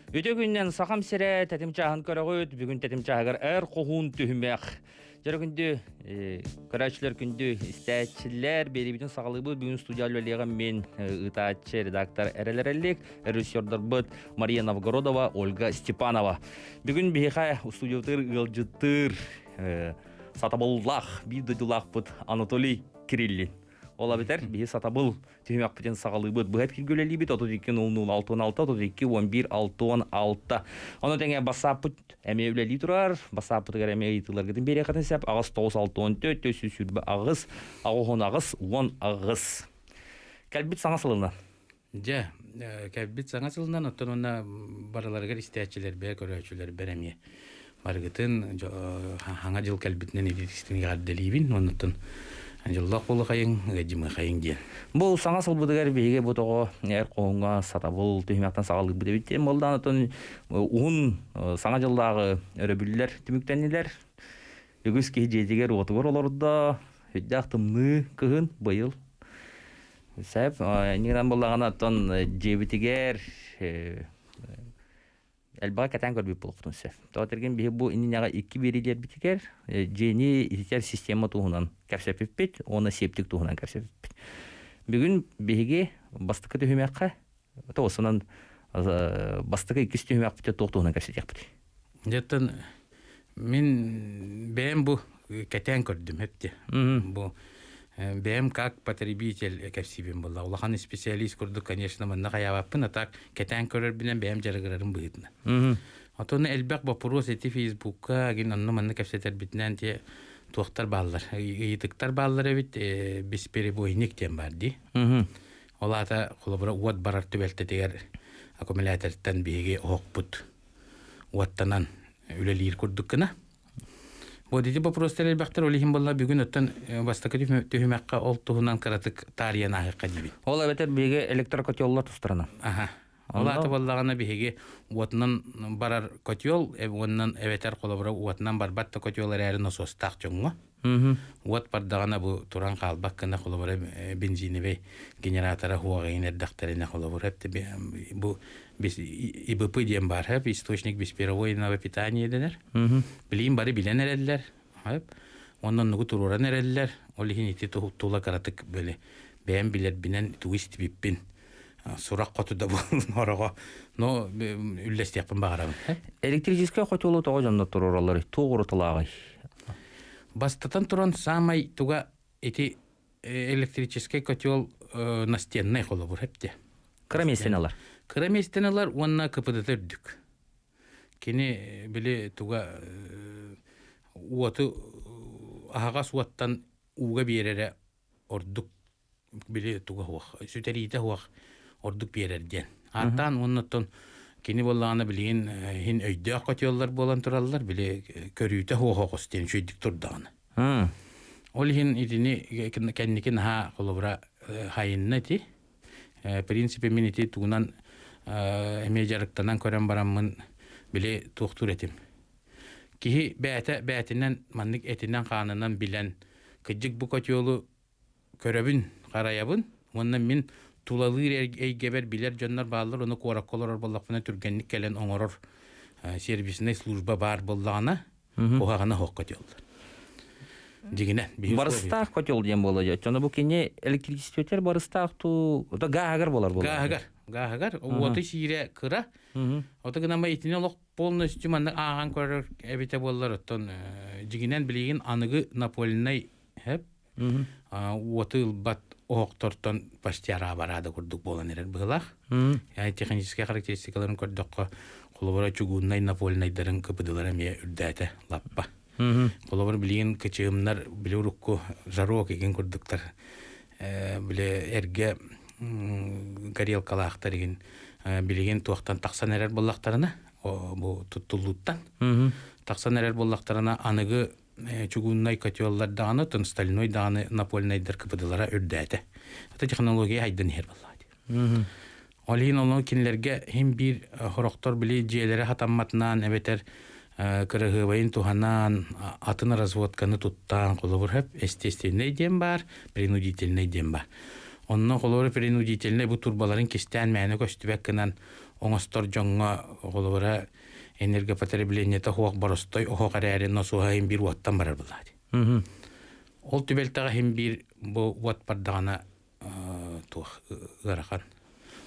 Үтө күннэн Сахам сирэ тэтим чааһын көрөҕүт. Бүгүн тэтим чааһыгар эр хоһуун түһүмэх. Дьөрө күндү көрөөччүлэр күндү истээччилэр биэриибитин саҕалыыбыт. Бүгүн студия үлэлиэҕим мин ыытааччы редактор Эрэл Эрэлик, режиссердарбыт Мария Новгородова, Ольга Степанова. Бүгүн биһиэхэ студиябытыгар ыалдьыттыыр сатабыллаах биир дойдулаахпыт Анатолий Кириллин. Ол эбэтэр биһи сатабыл түһүмэхпитин саҕалыыбыт. Быһа эпкиргэ үлэлиибит 32 00 66 32 11 66. Ону тэҥэ бассааппыт эмиэ үлэлии турар. Бассааппытыгар эмиэ ыйытыыларгытын биэриэххитин сөп. Аҕыс 9 64 428 98 18. Кэлбит саҥа сылынан. Дьэ, кэлбит саҥа сылынан оттон уонна барыларыгар истээччилэрбэр, көрөөччүлэрбэр эмиэ барыгытын хаҥа дьыл кэлбитинэн итиитистин эҕэрдэлиибин уоннаттан дьоллоох буолухайыҥ, ыадьымыахайыҥ диэн. Бу саҥа сылбытыгар биһиги бу тоҕо эр хоһуҥҥа сатабыл түһүмэхтэн саҕалыырбыт эбит диэн буоллаан оттон уһун саҥа дьыллааҕы өрөбүллэр түмүктэннилэр. Үгүс киһи дьиэтигэр уотугар олордо, сүрдээх тымныы кыһын быйыл. Сөп, иннигинэн буоллаҕына оттон дьиэбитигэр элбэҕи кэтээн көрбүт буолуохпутун сөп. Тоҕо этэргин биһи бу иннинэҕэ икки биэриилэрбитигэр дьиэни ититэр система туһунан кэпсэппиппит уонна септик туһунан кэпсэппиппит. Бүгүн биһиги бастакы түһүмэххэ тоҕусунан бастакы иккис түһүмэхпитэ туох туһунан кэпсэтиэхпит. Дьэттэн мин бэйэм бу кэтээн көрдүм эпти. Бу бэйэм как потребитель кэпсиибин буолла. Улахан специалист курдук, конечно, манна хайаабаппын, а так кэтээн көрөрбүнэн бэйэм дьарыгырарым быһыытынан. Отон элбэх боппуруос ити Фейсбукка гин онно манна кэпсэтэрбитинэн те туохтар бааллар, ыйытыктар бааллар эбит, бесперебойник диэн бар дии. Ол аата холобура уот барар түбэлтэтигэр аккумулятортан биһиги оһохпут уоттанан үлэлиир курдук гына. Вот ити вопростар элбэхтэр, ол иһин буолла бүгүн оттон бастакы түһүмэххэ ол туһунан кыратык таарыйан ааһыахха диибин. Ол эбэтэр биһиги электрокотеллар тустарына. Аха. Ол аата буоллаҕына биһиги уотунан барар котел, уонунан эбэтэр холобура уотунан барбат да котел эрээри носуостаах дьоҥҥо. Уот бардаҕына бу туран хаалбат гына холобура бензиновый генератора хуоҕайын эрдэхтэринэ холобура бу ИБП диэн баар источник бесперебойного питания дэнэр. Билигин бары билэн эрэллэр. Онон оннугу туруоран эрэллэр. Ол иһин ити тула кыратык били бэйэм билэрбинэн тугу истибиппин сурах хоту да буолун ороҕо но үллэстиэхпин баҕарабын. Электрическэй хотуолу тоҕо дьонно туруораллар? Туох уруталааҕый? Бастатан туран саамай туга ити электрическэй котел настеннай холобур эпте. Кыра миэстэни ылар. Кыра миэстэни ылар уонна КПД үрдүк. Кини били туга уоту аһаҕас уоттан ууга биэрэрэ ордук били туга суох сүтэриитэ суох ордук биэрэр диэн. Ааттаан уонна оттон кини буоллаҕына билигин иһин өйдөөх котеллар буолан тураллар, били көрүүтэ суох оҕус диэн үчүгэйдик турдаҕына. Ол иһин итини кэнники наһаа холобура хайынна ити. В принципе мин ити тугунан эмиэ дьарыктанан көрөн бараммын били туохтуур этим. Киһи бэйэтэ бэйэтинэн маннык этинэн-хаанынан билэн кырдьык бу котелу көрөбүн, харайабын уонна мин тулалыыр эйгэбэр билэр дьоннор бааллар, ону куоракка олорор буоллахпына түргэнник кэлэн оҥорор сервисный служба баар буоллаҕына, куһаҕана суох котеллар. Дьигинэ, Барыстаах котел диэн буола дьэ. Оччоно бу кини электричествотер барыстаах туу, ото гааһыгар болар буолар. Гааһыгар, гааһыгар уоту сиирэ кыра. Ото гынама итини олох полностью маннык ааҕан көрөр эбитэ буоллар, оттон дьигинэн билигин аныгы напольнай хэп уоту ылбат оһохтортон почти араабараада курдук буолан эрэр быһылаах. Техническэй характеристикаларын көрдөххө, холобура чугууннай напольнайдарын кыпыдылара эмиэ үрдээтэ лаппа. Холобур билигин кычыымнар били урукку жарок игин курдуктар били эргэ горелкалаахтар игин билигин туохтан тахсан эрэр буоллахтарына бу туттуллууттан тахсан эрэр буоллахтарына аныгы чугуннай котеллар даҕаны, тон стальной даҕаны напольнайдар кыпыдылара үрдээтэ. Это технология хайдан иһэр буоллаҕа. Ол иһин ону кинилэргэ хим биир хорохтор били дьиэлэрэ хатамматынан эбэтэр кыраһыабайын туһанаан атын разводканы туттаан холобур хөп естественный диэн баар, принудительный диэн баар. Онно холобур принудительный бу турбаларын кистээн мээнэ көстүбэт гынан оҥостор дьоҥҥо холобура энергопотреблениета суох боростой оһох эрээри носуоһа иһин биир уоттан барар былаат. Ол түбэлтэҕэ иһин биир бу уот бардаҕына туох ыарахан.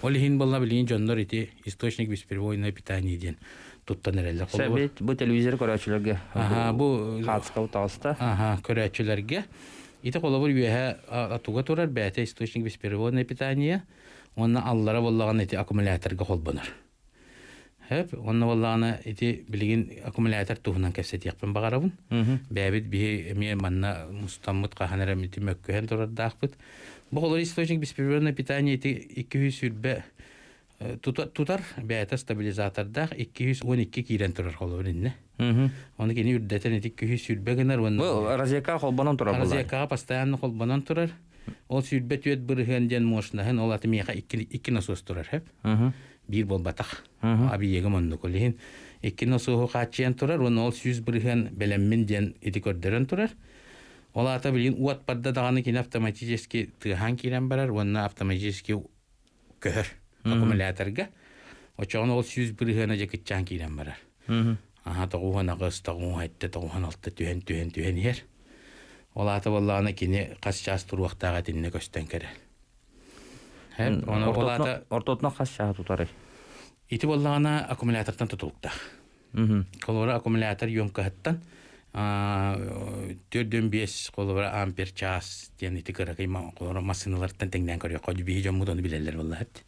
Ол иһин буолла билигин дьоннор ити источник бесперебойное питание диэн туттан эрэллэр. Бу, бу телевизор көрөөччүлэргэ Аха, бу хаацка таҕыста. Аха, көрөөччүлэргэ. Ити холобур үөһэ туга турар бэйэтэ источник бесперебойное питание уонна аллара буоллаҕына ити аккумуляторга холбонор. Хөп, онно буоллаҕына ити билигин аккумулятор туһунан кэпсэтиэхпин баҕарабын. Бэйэбит биһи эмиэ манна мустаммыт хаһан эрэ ити мөккүһэн турардаахпыт. Бу холобур источник бесперебойное питание ити 220 тутар бэйэтэ стабилизатордаах 212 киирэн турар холобур иннэ. Оны кини үрдэтэн ити 220 гынар уонна Бу розетка холбонон турар буолар. Розеткаҕа постоянно холбонон турар. Ол 24% диэн мощнаһын ол аты миэхэ икки насос турар хэп. Биир буолбатах. Объегым оннук ол иһин икки насоһу хааччыйан турар уонна ол 100% бэлэммин диэн ити көрдөрөн турар. Ол аата билигин уот барда даҕаны кини автоматически тыаһаан киирэн барар уонна автоматически көһөр аккумуляторга. Очоҕун ол 100% дьэ кыччаан киирэн барар. Аха 98, 97, 96 түһэн түһэн түһэн иһэр. Ол аата буоллаҕына кини хас чаас туруохтаах этиннэ көстөн кэрэр. Оны ол аата Ортотуна хас чаас тутарый? Ити буоллаҕына аккумулятортан тутулуктаах. Холобура аккумулятор емкоһыттан 4,5 холобура ампер час диэн ити кыракый холобура массыыналартан тэҥнээн көрүөххэ биһи дьоммут ону билэллэр буоллаҕыт.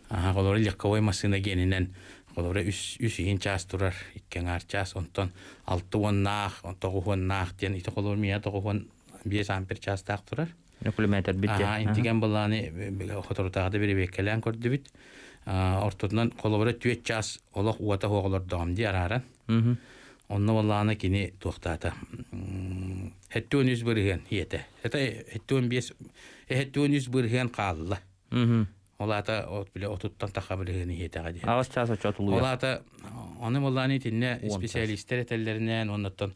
Холобура легковой массыына гиэнинэн холобура үс үс иһин час турар икки аҥаар час онтон алта уоннаах тоҕус уоннаах диэн ити холобура миэхэ 95 ампер чаастаах турар. Километр бит. Интиген былааны хоторутааҕыда бирибиэккэлээн көрдүбүт. Ортотунан холобура 4 час олох уота хуоҕолордоҕум дии арааран. Онно боллаана кини туохтаата. 73% иэтэ. Это 75 73% хаалла. Ол аата от биле отуттан таха бырыһыан иһиэтэҕэ диэн. 8 час оччотулуйар. Ол аата оны боллааны итиннэ специалисттер этэллэринэн, оннуттан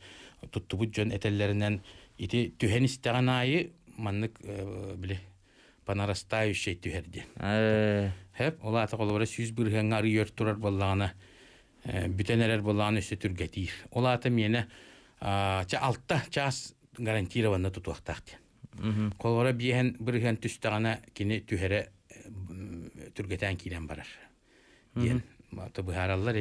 туттубут дьон этэллэринэн ити түһэн истэҕин аайы маннык биле по нарастающей түһэр диэн. Хэп, ол аата холобура 100%-ҥа арыйар турар боллаҕына бүтэн эрэр боллаҕына өссө түргэтиир. Ол аата миэнэ 6 час гарантированно тутуохтаах диэн. Холобура 5% түстэҕинэ кини түһэрэ түргэтэн киирэн барар диэн. Быһаараллар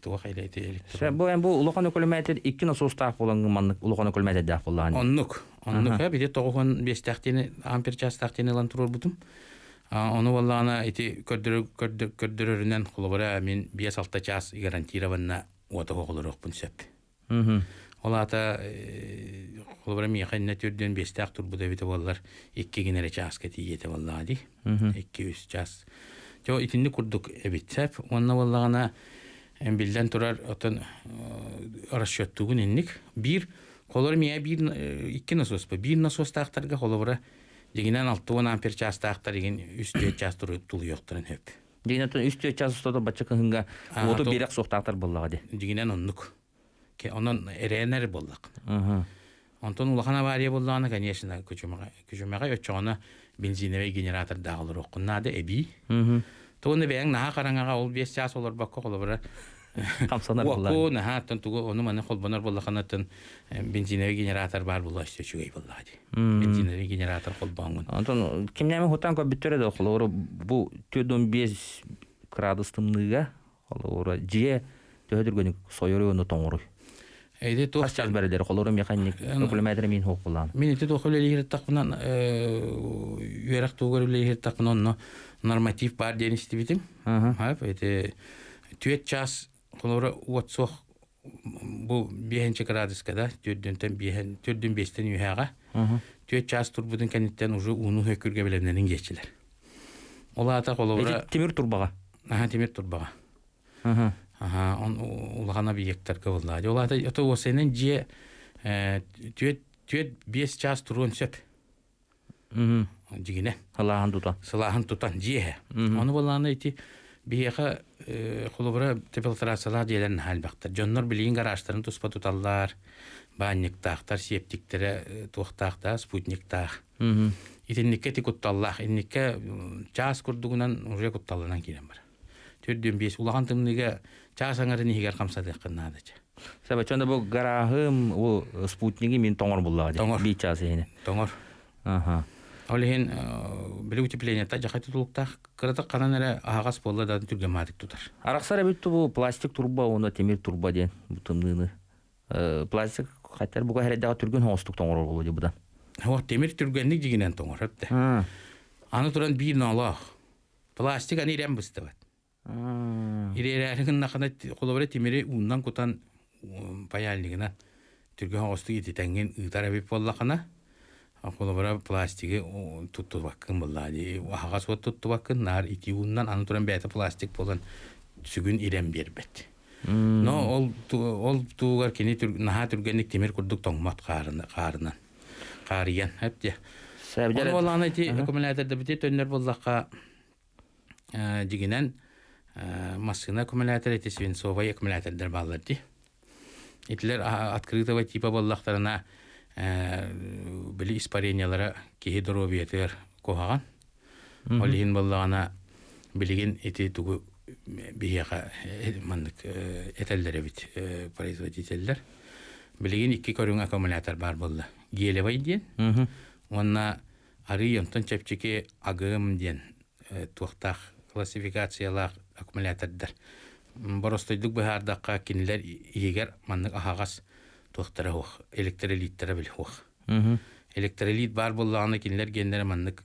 туох электро. Бу бу улахан километр икки насостаах болан маннык улахан километрдаах боллаан. Оннук. Оннук ха бите 95-тээхтиини ампер чаастаахтиини ылан турарбутум. Ону боллаана ити көрдөрөрүнэн холобура мин 5-6 час гарантированно уота холоруохпун сөп. Ол аата холобура миэхэ иннэ 4-5-тээх турбута эбитэ буоллар икки гинэре чааска тиийиэтэ буоллаҕа дии. 2-3 час. Чо итинник курдук эбит сөп. Уонна буоллаҕына биллэн турар отон расчеттугун инник. Биир холобура миэ биир икки насос ба. Биир насостаахтарга холобура дигинен 60 ампер чаастаахтар игин 3-4 час тулуйуохтарын хөп. Дигинен 3-4 час устата бачча кыһынга уоту биэрэх суохтаахтар боллаҕа ди. Дигинен оннук. Онон эрэнэр боллак. Онтон улахан авария боллаҕына, конечно, күчүмэҕэ өччөҕүнэ бензиновый генератор дааҕылар наада эбии. Тугуна бэйэҥ наһаа хараҥаҕа ол 5 час олорбокко холобура Хамсанар боллаҕа. Уокку наһаа оттон тугу ону маны холбонор боллаханаттан бензиновый генератор бар була өссө үчүгэй боллаҕа ди. Бензиновый генератор холбооҥун. Онтон кимнээми хутан көрбүттэрэ да холобура бу 4,5 градус тымныыга холобура дьиэ төһө түргэнник сойору ону тоҥоруй. Эйде туох Хас час бэрилер холобура механик километр мин хоқулаан. Мин ити туох үлэлиир тахпынан үөрэх тугар үлэлиир тахпынан онно норматив бар диэн истибитим. Хап ити 4 час холобура уот суох бу 5 градуска да төрдүнтэн биэһэн төрдүн биэстэн үһээҕэ 4 час турбутун кэнниттэн уже ууну хөкүргэ билэмнэрин киэчилэр. Ол аата холобура Тимир турбаҕа. Аха, тимир турбаҕа. Аха, он улахан объекттарга боллаа. Ол аата ото уосайнан дьиэ түөт түөт 5 час туруон сөп. Дьигинэ. Халааһын тутан. Сылааһын тутан дьиэһэ. Ону боллааны ити биһиэхэ холобура теплотрассалаах дьиэлэр наһаа элбэхтэр. Дьоннор билигин гаражтарын туспа туталлар, баанньыктаахтар, септиктэрэ туохтаахтаа, спутниктаах. Итинникке ти кутталлаах, инникке час курдугунан уже кутталланан киирэн бар. 45 улахан тымныыга чаас аҥарын иһигэр хамсатыаххын наада. Саба чонда бу гарааһым ол спутниги мин тоҥор буллаҕа Тоҥор. Би час иһине. Тоҥор. Аха. Ол иһин били утеплениета дьахай тутулуктаах кыратык ханан эрэ аһаҕас буолла да түргэн маатык тутар. Арахсар эбит бу пластик турба уонна тимир турба диэн бу тымныыны. Пластик хаттар буга хердеҕе түргэн хоҥостук тоҥорор болу дии будан. О, тимир түргэнник дьигинэн тоҥор өптө. Аны туран биир ноолоох. Пластик аны ирэн быстыбат. Ириэрээри гыннахына холобура тимири ууннан кутан паяльнигынан түргэн оҕустук ититэҥҥин ыытар эбит буоллахына, холобура пластигы туттубаккын буоллаа дии. Аһаҕас уот туттубаккын, наар итии ууннан аны туран бэйэтэ пластик буолан сүгүн ирэн биэрбэт. Но ол ол туугар кини наһаа түргэнник тимир курдук тоҥмот хаарынан хаарыйан эп дьэ. Ону буоллаҕына ити аккумуляторда төннөр буоллахха дьигинэн массыына аккумулятор ити свинцовай аккумулятордар бааллар дии. Итилэр открытого типа буоллахтарына били испарениялара киһи доруобуйатыгар куһаҕан. Ол иһин буоллаҕына билигин ити тугу биһиэхэ маннык этэллэр эбит производителлэр. Билигин икки көрүҥ аккумулятор баар буолла. Гелевай диэн уонна арыый онтон чэпчэки АГМ диэн туохтаах классификациялаах аккумулятордар. Боростойдук быһаардахха кинилэр иһигэр маннык аһаҕас туохтара суох, электролиттара били суох. Электролит баар буоллаҕына кинилэр геннэрэ маннык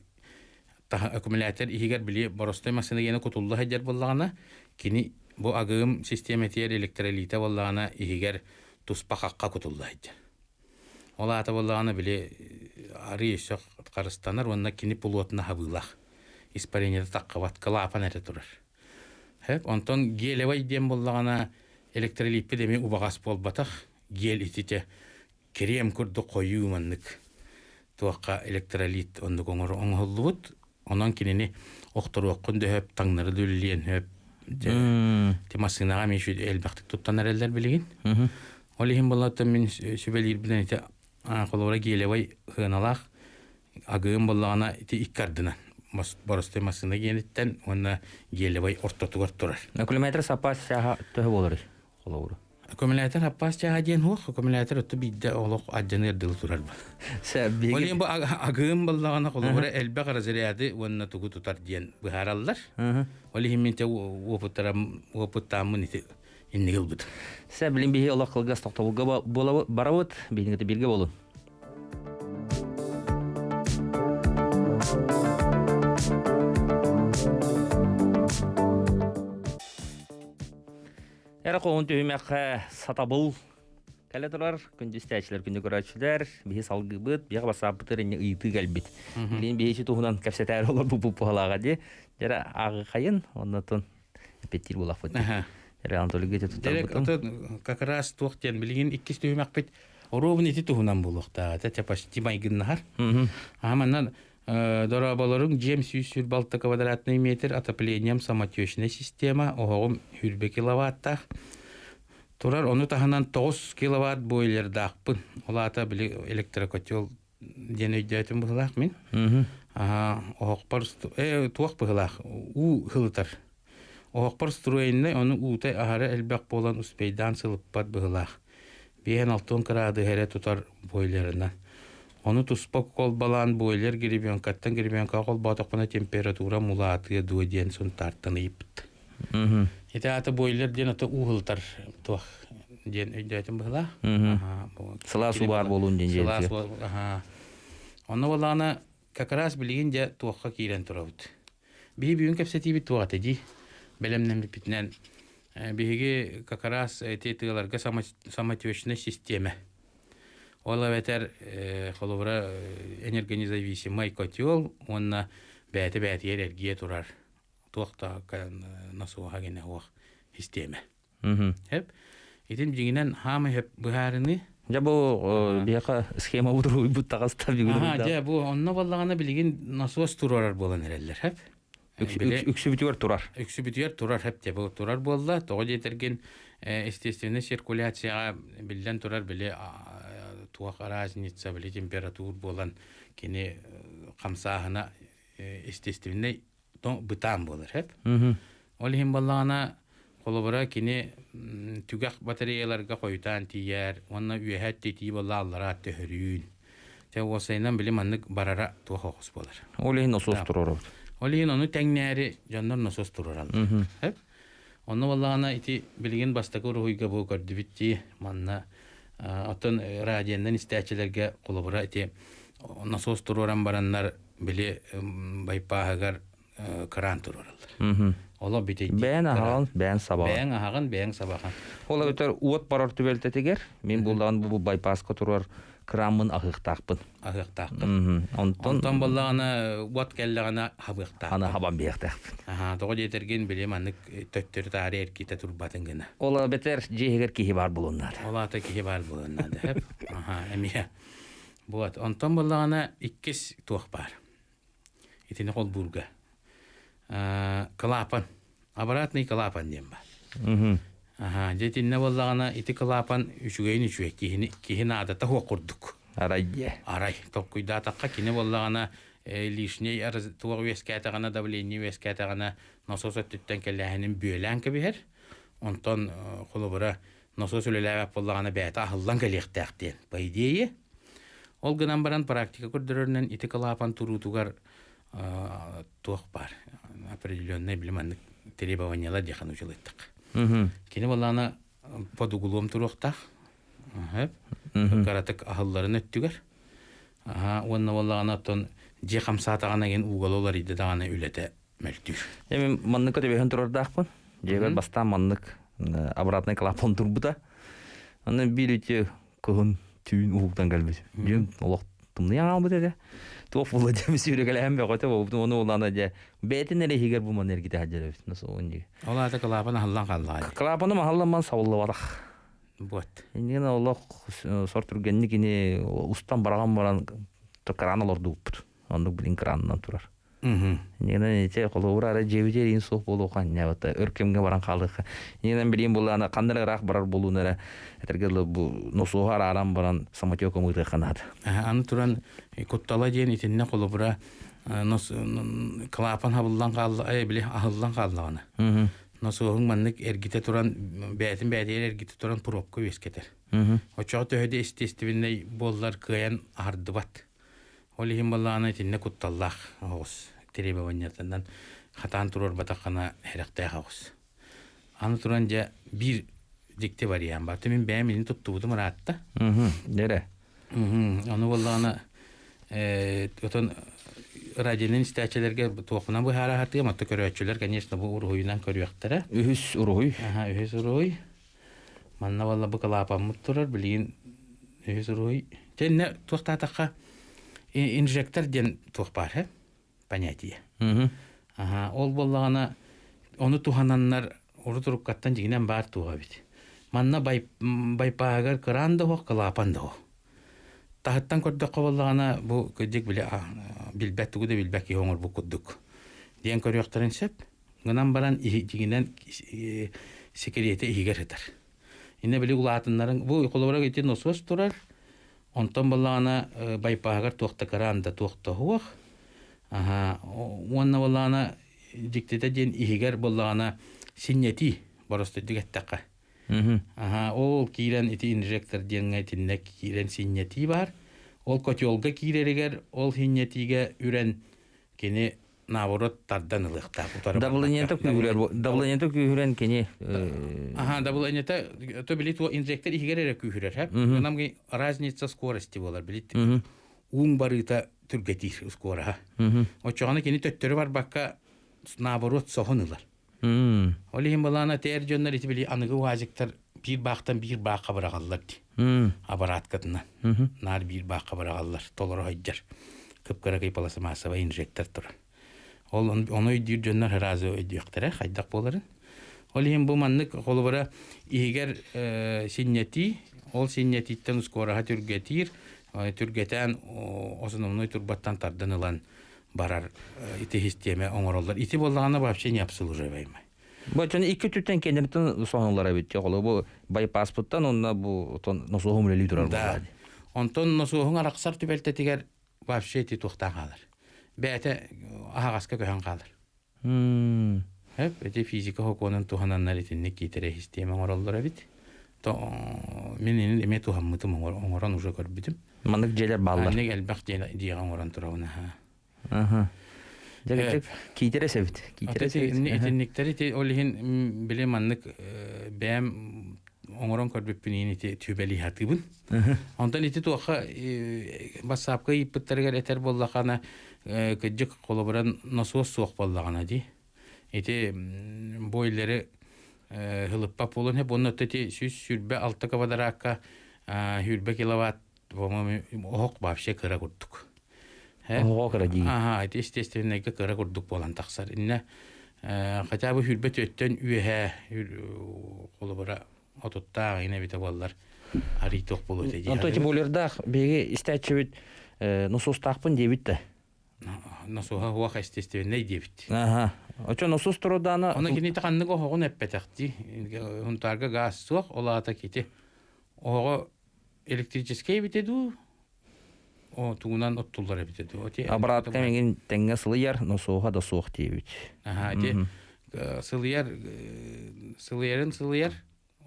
аккумулятор иһигэр били боростой массыына гиэнэ кутулла сылдьар буоллаҕына, кини бу АГМ систиэмэтигэр электролита буоллаҕына иһигэр туспа хахха кутулла сылдьар. Ол аата буоллаҕына били арыы өссө харыстанар уонна кини пулуотуна хабыылаах. Испарениета таххабат, кылаапан эрэ турар. Хэп, онтон гелевай диэн буоллаҕына электролиппит эмиэ убаҕас буолбатах. Гель ититэ крем курдук хойуу маннык туохха электролит оннук оҥоһуллубут. Онон кинини охторуоххун дөһөп, таҥнары дүллиэн хөп. Ти массыынаҕа эмиэ элбэхтик туттан эрэллэр билигин. Ол иһин буоллаҕына мин сүбэлиирбинэн ити холобура гелевай сыаналаах агыым буоллаҕына ити икки ардынан боростой массыына гиэниттэн уонна гелевай ортотугар турар. Аккумулятор саппаас чааһа төһө буоларый холобура? Аккумулятор саппаас чааһа диэн суох, аккумулятор өттө биирдэ олох алдьаныар дылы турар. Ол иһин бу агыым буоллаҕына холобура элбэх разряды уонна тугу тутар диэн быһаараллар. Ол иһин мин опыттааммын ити инник ылбыт. Сэ билин биһи олох кылгас тохтобулга барабыт, биһиги бирге болун. Эра хоһун түһүмэххэ сатабыл кэлэ турар күндүстээчилэр, күндү көрөөччүлэр, биһи салгыыбыт, биһиэхэ бассааппытыр инни ыйытыы кэлбит. Билин биһи туһунан кэпсэтээр олор бу буһалааҕа дии. Дьэрэ ааҕыхайын, оннотун эппиэттиир буолахпыт. Дьэрэ Анатолийга ити туттарбытым. Как раз туох диэн билигин иккис түһүмэхпит оруобун ити туһунан буолуохтааҕа. Этэ почти майгыннаһар. Аха манна дорооболоруҥ дьиэм 146 квадратный метр, отоплением самотечная система, оһоҕум 100 киловаттаах. Турар ону таһынан 9 киловатт бойлердаахпын. Ол аата били электрокотел диэн өйдөөтүм быһылаах мин. Оһохпор туох быһылаах уу һылытар. Оһохпор строеннай ону уута аһара элбэх буолан успейдаан сылыппат быһылаах. Биэһэн алтын кыраадыһа эрэ тутар бойлерынан. Ону туспа колбалаан бойлер гребенкаттан гребенкаҕа холбоотохпуна температура мулаатыа дуо диэн сунтаартан ыйыппыт. Ити аата бойлер диэн ото уу һылытар туох диэн өйдөөтүм быһылаах. Сылаас уу баар буолуун диэн Сылаас аха. Онно буоллаҕына как раз билигин дьэ туохха киирэн турабыт. Биһи бүгүн кэпсэтиибит туох этэ дии? Бэлэмнэммиппитинэн биһиги как раз эти тыаларга самотечная система. Ол эбэтэр холобура энергонезависимый котел уонна бэйэтэ бэйэтигэр эргийэ турар туох да насоһа гэнэ суох систиэмэ. Хэп. Итин дьиҥинэн хаамай хэп быһаарыныы. Дьэ бу биһиэхэ схема утуруйбут таҕыста бүгүн. Дьэ бу онно буоллаҕына билигин насос туруорар буолан эрэллэр хэп. Үксүбүтүгэр турар. Үксүбүтүгэр турар хэп дьэ бу турар буолла. Тоҕо диэтэргин естественный циркуляцияҕа биллэн турар били туох разница били температур буолан кини хамсааһына естественный бытаан буолар хэп. Ол иһин буоллаҕына, холобура, кини түгэх батареяларга хойутаан тиийэр уонна үөһэ титии буолла аллараа төһөрүүн. Чэ, уопсайынан били маннык барара туох оҕус буолар. Ол иһин носуос туруорабыт. Ол иһин ону тэҥнээри дьоннор носуос туруораллар. Онно буоллаҕына ити билигин бастакы уруһуйга бу көрдүбүт дии манна оттон радионан истээччилэргэ холобура ити носуос туруоран бараннар били байпааһыгар кыраан туруораллар. Оло бүтэйдии. Бэйэн аһаҕын, бэйэн сабаҕын. Бэйэҥ аһаҕын, бэйэҥ сабаҕын. Ол эбэтэр уот барар түбэлтэтигэр мин буллаҕын бу байпааска турар кырааммын аһыахтаахпын. Аһыахтаахпын. Онтон Онтон буоллаҕына уот кэллэҕинэ хабыахтаахпын. Аны хабан биэхтээхпин. Аха, тоҕо диэтэргин били маннык төттөрү таары эргитэ турбатын гына. Ол эбэтэр дьиэһигэр киһи баар буолуон наада. Ол аата киһи баар буолуон наада. Аха, эмиэ. Вот, онтон буоллаҕына иккис туох баар. Итини холбуурга. Клапан. Обратный клапан диэн баар. Аха, дьэ итиннэ буоллаҕына ити клапан үчүгэйин үчүгэй киһини киһи наадата суох курдук. Арай дьэ. Арай толкуйдаатахха кини буоллаҕына лишний туох үөскээтэҕинэ давление үөскээтэҕинэ насос өттүттэн кэлээһинин бүөлээн кэбиһэр. Онтон холобура насос үлэлээбэт буоллаҕына бэйэтэ аһыллан кэлиэхтээх диэн по идее. Ол гынан баран практика көрдөрөрүнэн ити клапан туруутугар туох баар определенный били маннык требованиялар диэхэ учулуйдах. Кини буоллаҕына под углом туруохтаах. Кыратык аһылларын өттүгэр. Уонна буоллаҕына оттон дьиэ хамсаатаҕына ген угол уларыйда даҕаны үлэтэ мөлтүүр. Эми манныкка төбөһөн турардаахпын. Дьиэбэр бастаан маннык обратный клапан турбута. Аны биир үтүө кыһын түүн уһуктан кэлбит. Дьүм олох тымныйан хаалбыт этэ. Туох буолла дьэми сүүрэкэлэһэн бөҕөтө буолбутум. Ону улаана дьэ бэйэтин эрэ иһигэр бу манна эргитэ сылдьар эбит. Насоон Ол аата клапан аһыллан хааллаҕа. Клапаным аһыллан ман сабыллыбатах. Вот. Иннигин олох сор түргэнник ини устан бараҕан баран кран олордубуппут. Оннук билин кранынан турар. Иннигинэн ити холобура ара дьиэбитигэр иин суох буолуохха анньаабыта өр кэмҥэ баран хаалыахха. Иннигинэн билигин булаана ханна эрэ ыраах барар буолуун эрэ этэргэ дылы бу носуоһу арааран баран самотеком ыытыахха наада. Аны туран куттала диэн итиннэ холобура нос клапан хабыллан хаалла били аһыллан хааллаҕына носуоһуҥ маннык эргитэ туран бэйэтин бэйэтигэр эргитэ туран пробка үөскэтэр. Оччоҕо төһө да естественнэй буоллар кыайан аһардыбат. Ол иһин балаана итиннэ кутталлаах оҕус требованиятынан хатаан туруорбатаххына сэрэхтээх оҕус. Аны туран дьэ биир дьикти вариант бар. Мин бэйэм ини туттубутум ыраатта. Дэрэ. Ону буоллаҕына отон радионан истээччилэргэ туохунан быһаара сатыам, оттон көрөөччүлэр, конечно, бу уруһуйунан көрүөхтэрэ. Үһүс уруһуй. Аха, үһүс уруһуй. Манна буолла бу кылаапаммыт турар, билигин үһүс уруһуй. Тэннэ туохтаатахха инжектор диэн туох баар, э? Понятие. Аха, ол буоллаҕына ону туһананнар урут уруккаттан дьиҥинэн баар туоҕа эбит. Манна байпааһыгар кыраан да оһох, кылаапан да оһох. Таһыттан көрдөххө буоллаҕына, бу кырдьык били билбэт тугу да билбэт киһи оҥорбут курдук диэн көрүөхтэрин сөп. Гынан баран дьиҥинэн секретэ иһигэр сытар. Иннэ били улаатыннарыҥ бу холобура ити носуос турар, онтон буоллаҕына байпааһыгар туох да кыраан да туох да суох. Аһа уонна буоллаҕына дьиктитэ диэн иһигэр буоллаҕына синньэтии боростуйдук эттэххэ. Аһа ол киирэн ити инжектор диэҥҥэ итиннэ киирэн синньэтии баар. Ол котелга киирэригэр ол синньэтиигэ үрэн кини наоборот тардан ылыахтаах утары Давлениета күүһүрэр давлениета күүһүрэн кини Аха, давлениета то били то инжектор иһигэр эрэ күүһүрэр, һэ? Нам разница скорости буолар, били ууҥ барыыта түргэтиир скороһа. Оччоҕуна кини төттөрү барбакка наоборот соһон ылар. Ол иһин балаана тээр дьоннор ити били аныгы уазиктар биир баахтан биир баахха быраҕаллар дии. Аппараткатынан. Наар биир баахха быраҕаллар, толоро сылдьар. Кып-кыракый пластмассовай инжектор турар. Ол ону өйдүүр дьоннор сразу өйдүөхтэрэ хайдах буоларын. Ол иһин бу маннык холобура иһигэр синньэтии, ол синньэтииттэн ускуораһа түргэтиир, түргэтээн основной турбаттан тардан ылан барар ити систиэмэ оҥороллор. Ити буоллаҕына вообще не обслуживаемый. Бу дьон икки өттүттэн кэнниттэн соһоллор эбит. Холобур бу байпаспыттан онно бу носуоһум үлэлии турар Да. Онтон носуоһуҥ арахсар түбэлтэтигэр вообще ити туохтаан хаалар. Бэйэтэ аһаҕаска көһөн хаалар. Хөп, ити физика сокуонун туһананнар итинник киитэрэ систиэмэ оҥороллор эбит. То мин ини эмиэ туһаммытым оҥорон уже көрбүтүм. Маннык дьиэлэр бааллар. Маннык элбэх дьиэҕэ оҥорон турабын аха. Аха. Дьэ, киитэрэ сэбит. Киитэрэ сэбит. Итинниктэр ити ол иһин били маннык бэйэм оҥорон көрбүппүн иһин ити түбэлии сатыыбын. Онтон ити туохха бассаапка ыйыппыттарыгар этэр буоллаххына кырдьык холобура носуос суох буоллаҕына дии. Ити бойлеры хылыппат буолуон сөп уонна ити 126 квадратка 120 киловатт по-моему оһох вообще кыра курдук. Оһоҕо кыра дии. Аха, ити естественнэйгэ кыра курдук буолан тахсар. Иннэ хотя бы хүрбэ төттөн үөһэ холобура отуттаах иҥэ эбитэ буоллар арый туох буолуо этэ дии. Онто ити бойлердаах биһиги истээччибит носуостаахпын диэбит да. Носуоһа уох естественнэй диэбит. Аха. Очо носуос турдаана. Ону кини ханнык оһоҕун эппэтэхтии. Хунтаарга гаас суох, ол аата кити оһоҕо электрическэй эбитэ дуу, о тугунан оттуллар эбитэ дуу. Обратка миҥин тэҥҥэ сылыйар, носуоһа да суох диэбит. Аха, ити сылыйар сылыйарын сылыйар,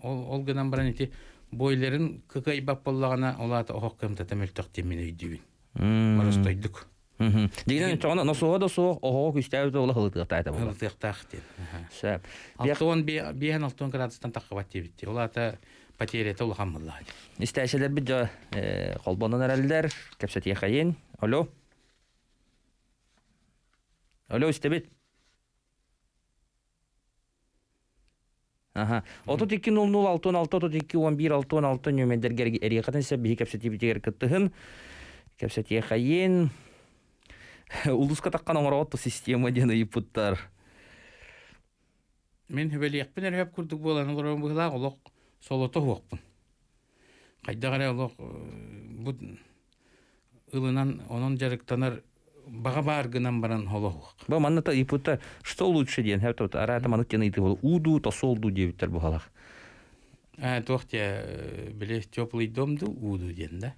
ол гынан баран ити бойлерын кыкайбат буоллаҕына, ол аата оһох кымтата мөлтөх диэн мин өйдүүбүн. Боростойдук. Дигинэн чоҕоно носуоһа да суох, оһоҕо күстээбит ола хылытыахтаах этэ буолар. Хылытыахтаах диэн. Сөп. 65 градустан таххыбат диэбит. Ол аата потерята улахан буоллаҕа. Истээчилэрбит дьо холбонон эрэллэр, кэпсэтиэхэйин. Алло. Алло, истэбит. Аха. 32 00 66 32 11 66 нүөмэрдэргэ эриэхэтин сөп биһи кэпсэтиибитигэр кыттыһын. Кэпсэтиэхэйин. Улууска таххан оҥороҕут система диэн ыйыппыттар. Мин хүбэлиэхпин эрэ хөп курдук буолан олорон быһылаах олох солото суохпун. Хайдах эрэ олох бу ылынан онон дьарыктанар баҕа баар гынан баран холоһуох. Бу манна та ыйыппыттар, что лучше диэн хэп араата маннык диэн ыйытыы буолла. Уу тосол дуу диэбиттэр быһалах. Ээ туох диэ били теплый дом дуу уу дуу диэн да.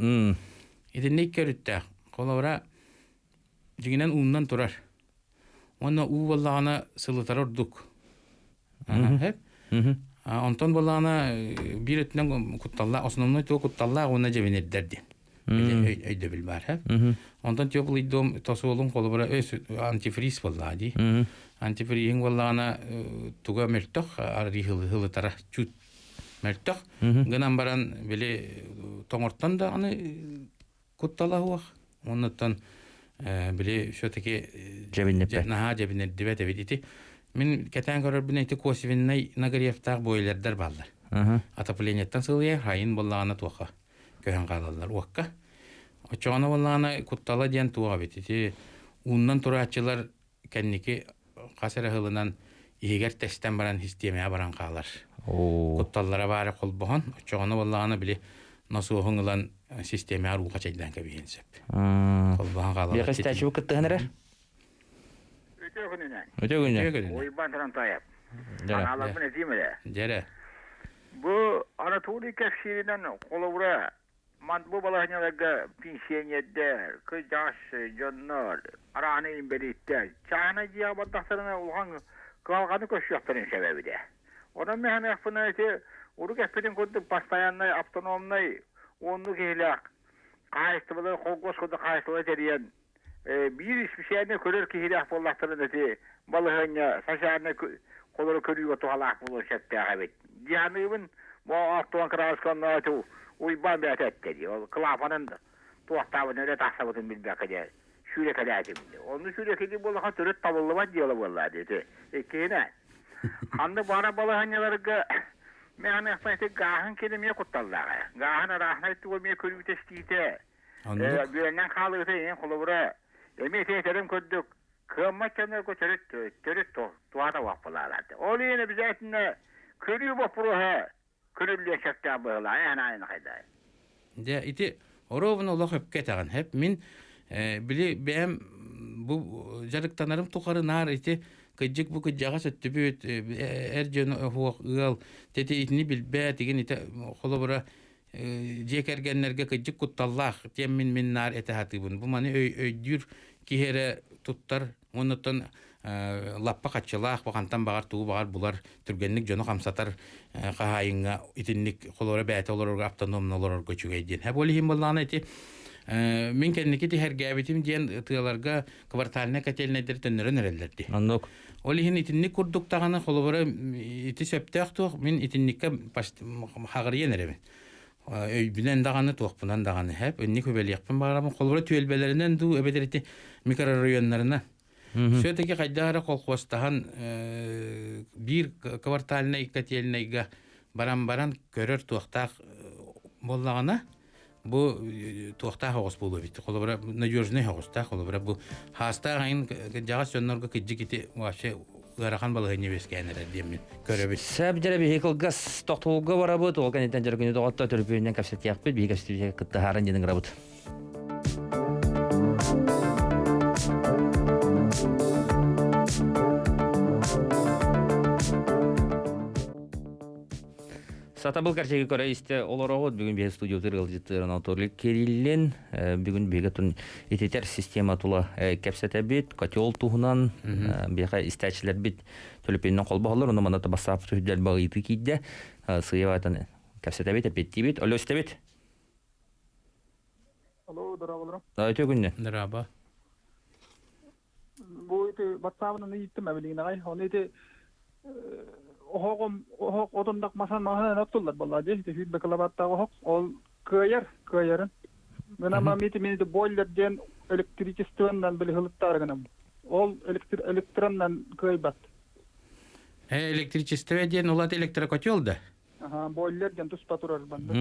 Итинник көрүттээх. Холобура дьиҥинэн ууннан турар. Уонна уу буоллаҕына сылытара ордук. Хэп. Онтон буоллаҕына биир өттүнэн кутталлаах, основной туох кутталлаах уонна дьэбинирдэр диэн. Өйдөбүл баар. Онтон теплый дом тосуолун холобура антифриз буоллаҕа дии. Антифриһиҥ буоллаҕына туга мөлтөх, арыы хылытара чуть мөлтөх. Гынан баран били тоҥортон даҕаны куттала суох. Оннуттан били все-таки наһаа дьэбинэрдибэт эбит. Ити мин кэтээн көрөрбүнэ ити косвеннай нагревтаах бойлердар бааллар. Отоплениеттан сылыйар, хайын буоллаҕына туохха көһөн хаалаллар уокка. Оччоҕуна буоллаҕына куттала диэн туох эбит. Ити ууннан турааччылар кэнники хас эрэ сылынан иһигэр тэстэн баран систиэмэҕэ баран хаалар. Кутталлара баара холбоһон, оччоҕуна буоллаҕына били носуоһун ылан систиэмэҕэ ууга чэйдээн кэбиһиэн сөп. Холбоһон хаалар. Биэхэ истээччи кыттыһан эрэр. Үтүө күнүнэн. Үтүө күнүнэн. Уйбаан Тарантаев. Аналарбын этиим эрэ. Дьэрэ. Бу Анатолий кэпсииринэн холобура Ман бу балаһыанньаларга пенсионердэр, кырдьаҕас дьоннор, арааны инбэлииттэр чааһынай дьиэҕэ бардахтарына улахан кыһалҕаны көрсүөхтэрин сөп эбитэ. Онон мин саныахпына ити урут эппитин курдук постояннай автономнай уоннуу киһилээх хаһаайыстыбалары холкуос курдук хаһаайыстыбалары тэрийэн биир исписээлинэй көрөр киһилээх буоллахтарына ити балаһыанньа социальнай холору көрүүгэ туһалаах буолуон сөптөөх эбит. Дии саныыбын, бу Алтуан кырааска онно Уйбаан бэйэтэ эттэ дии. Ол клапанын туохтаабын өрө тахсабытын билбэккэ дьэ сүүрэкэлээтим. Онну сүүрэкэлии буоллаха төрүт табыллыбат дьыала буолла диэти. Иккиһинэ, ханнык баара балаһыанньаларга мен аныахпын ити гааһын кини эмиэ кутталлааҕа. Гааһын арааһынай тугу эмиэ көрүүтэ-истиитэ Бүөннэн хаалыыта иһин холобура эмиэ ити этэрим курдук кыаммат дьоннорго төрүт төрүт туһата уоппалаалаата. Ол иһин обязательно көрүү боппуруоһа көрүллүө сөптөөх быһыылаах эһэн аайын хайдай. Дьэ ити оруобуна олох өпкө этэҕин хэп мин били бэйэм бу дьарыктанарым тухары наар ити кыдьык бу кыдьаҕас өттүбүт эр дьон оһуох ыал тети итини билбэт игин ити холобура дьиэ кэргэннэргэ кыдьык кутталлаах диэн мин наар этэ сатыыбын. Бу маны өйдүүр киһи эрэ туттар. Оннуттан Лаппа хаччылаах бахантан баҕар тугу баҕар булар түргэнник дьону хамсатар хаһаайыҥҥа итинник холоро бэйэтэ олорорго автономно олорорго үчүгэй диэн. Һэ, ол иһин буоллаҕына ити мин кэнники тиһэргээбитим диэн тыаларга квартальнай котельнайдары төннөрөн эрэллэр дии. Оннук. Ол иһин итинник курдук даҕаны холобура ити сөптөөх туох мин итинниккэ хаҕырыйан эрэбин. Өйбүнэн даҕаны туохпунан даҕаны һэп инник үбэлиэхпин баҕарабын холобура түөлбэлэринэн дуу эбэтэр ити микрорайоннарынан Все-таки хайдах эрэ колхуостаһан биир квартальнай котельнайга баран-баран көрөр туохтаах буоллаҕына бу туохтаах оҕус буолуо эбит. Холобура надежный оҕустаах холобура бу хаастаах айын дьаҕас дьоннорго кыдьык ити вообще ыарахан балаһыанньа үөскээн эрэр диэммин көрөбүт. Сөп дьэрэ биһи кылгас тохтуулга барабыт, ол кэнниттэн дьөргүнү доҕотто төлөпүөнүнэн кэпсэтиэхпит, биһи кэпсэтиэхпит кыттыһааран диэн ыҥырабыт. Сатабыл кэрчиги көрө истэ олороҕут. Бүгүн биһи студиятыгар ыалдьыттыыр Анатолий Кириллин. Бүгүн биһиги тун ититэр система тула кэпсэтэбит. Котел туһунан биһиэхэ истээччилэрбит төлөпүөнүнэн холбоһоллор. Онно манна бассаап түһүдэр ыйытыы киирдэ. Сыйабатан кэпсэтэбит, эппиэттиибит. Өлө истэбит. Алло, дорооболорум. Үтүө күннэ. Дорообо. Бу ити батсаабынан ыйыттым эбилигин аҕай. Ону ити оһоҕум оһох отундах масан маһынан оттуллар буолла дии. Ити сүүрбэ киловаттаах оһох. Ол кыайар, кыайарын. Гынан ити мин ити бойлер диэн электричествонан били хылыттаары гынам. Ол электроннан кыайбат. Электричество диэн улат электрокотел да? Аха, бойлер диэн туспа турар банда.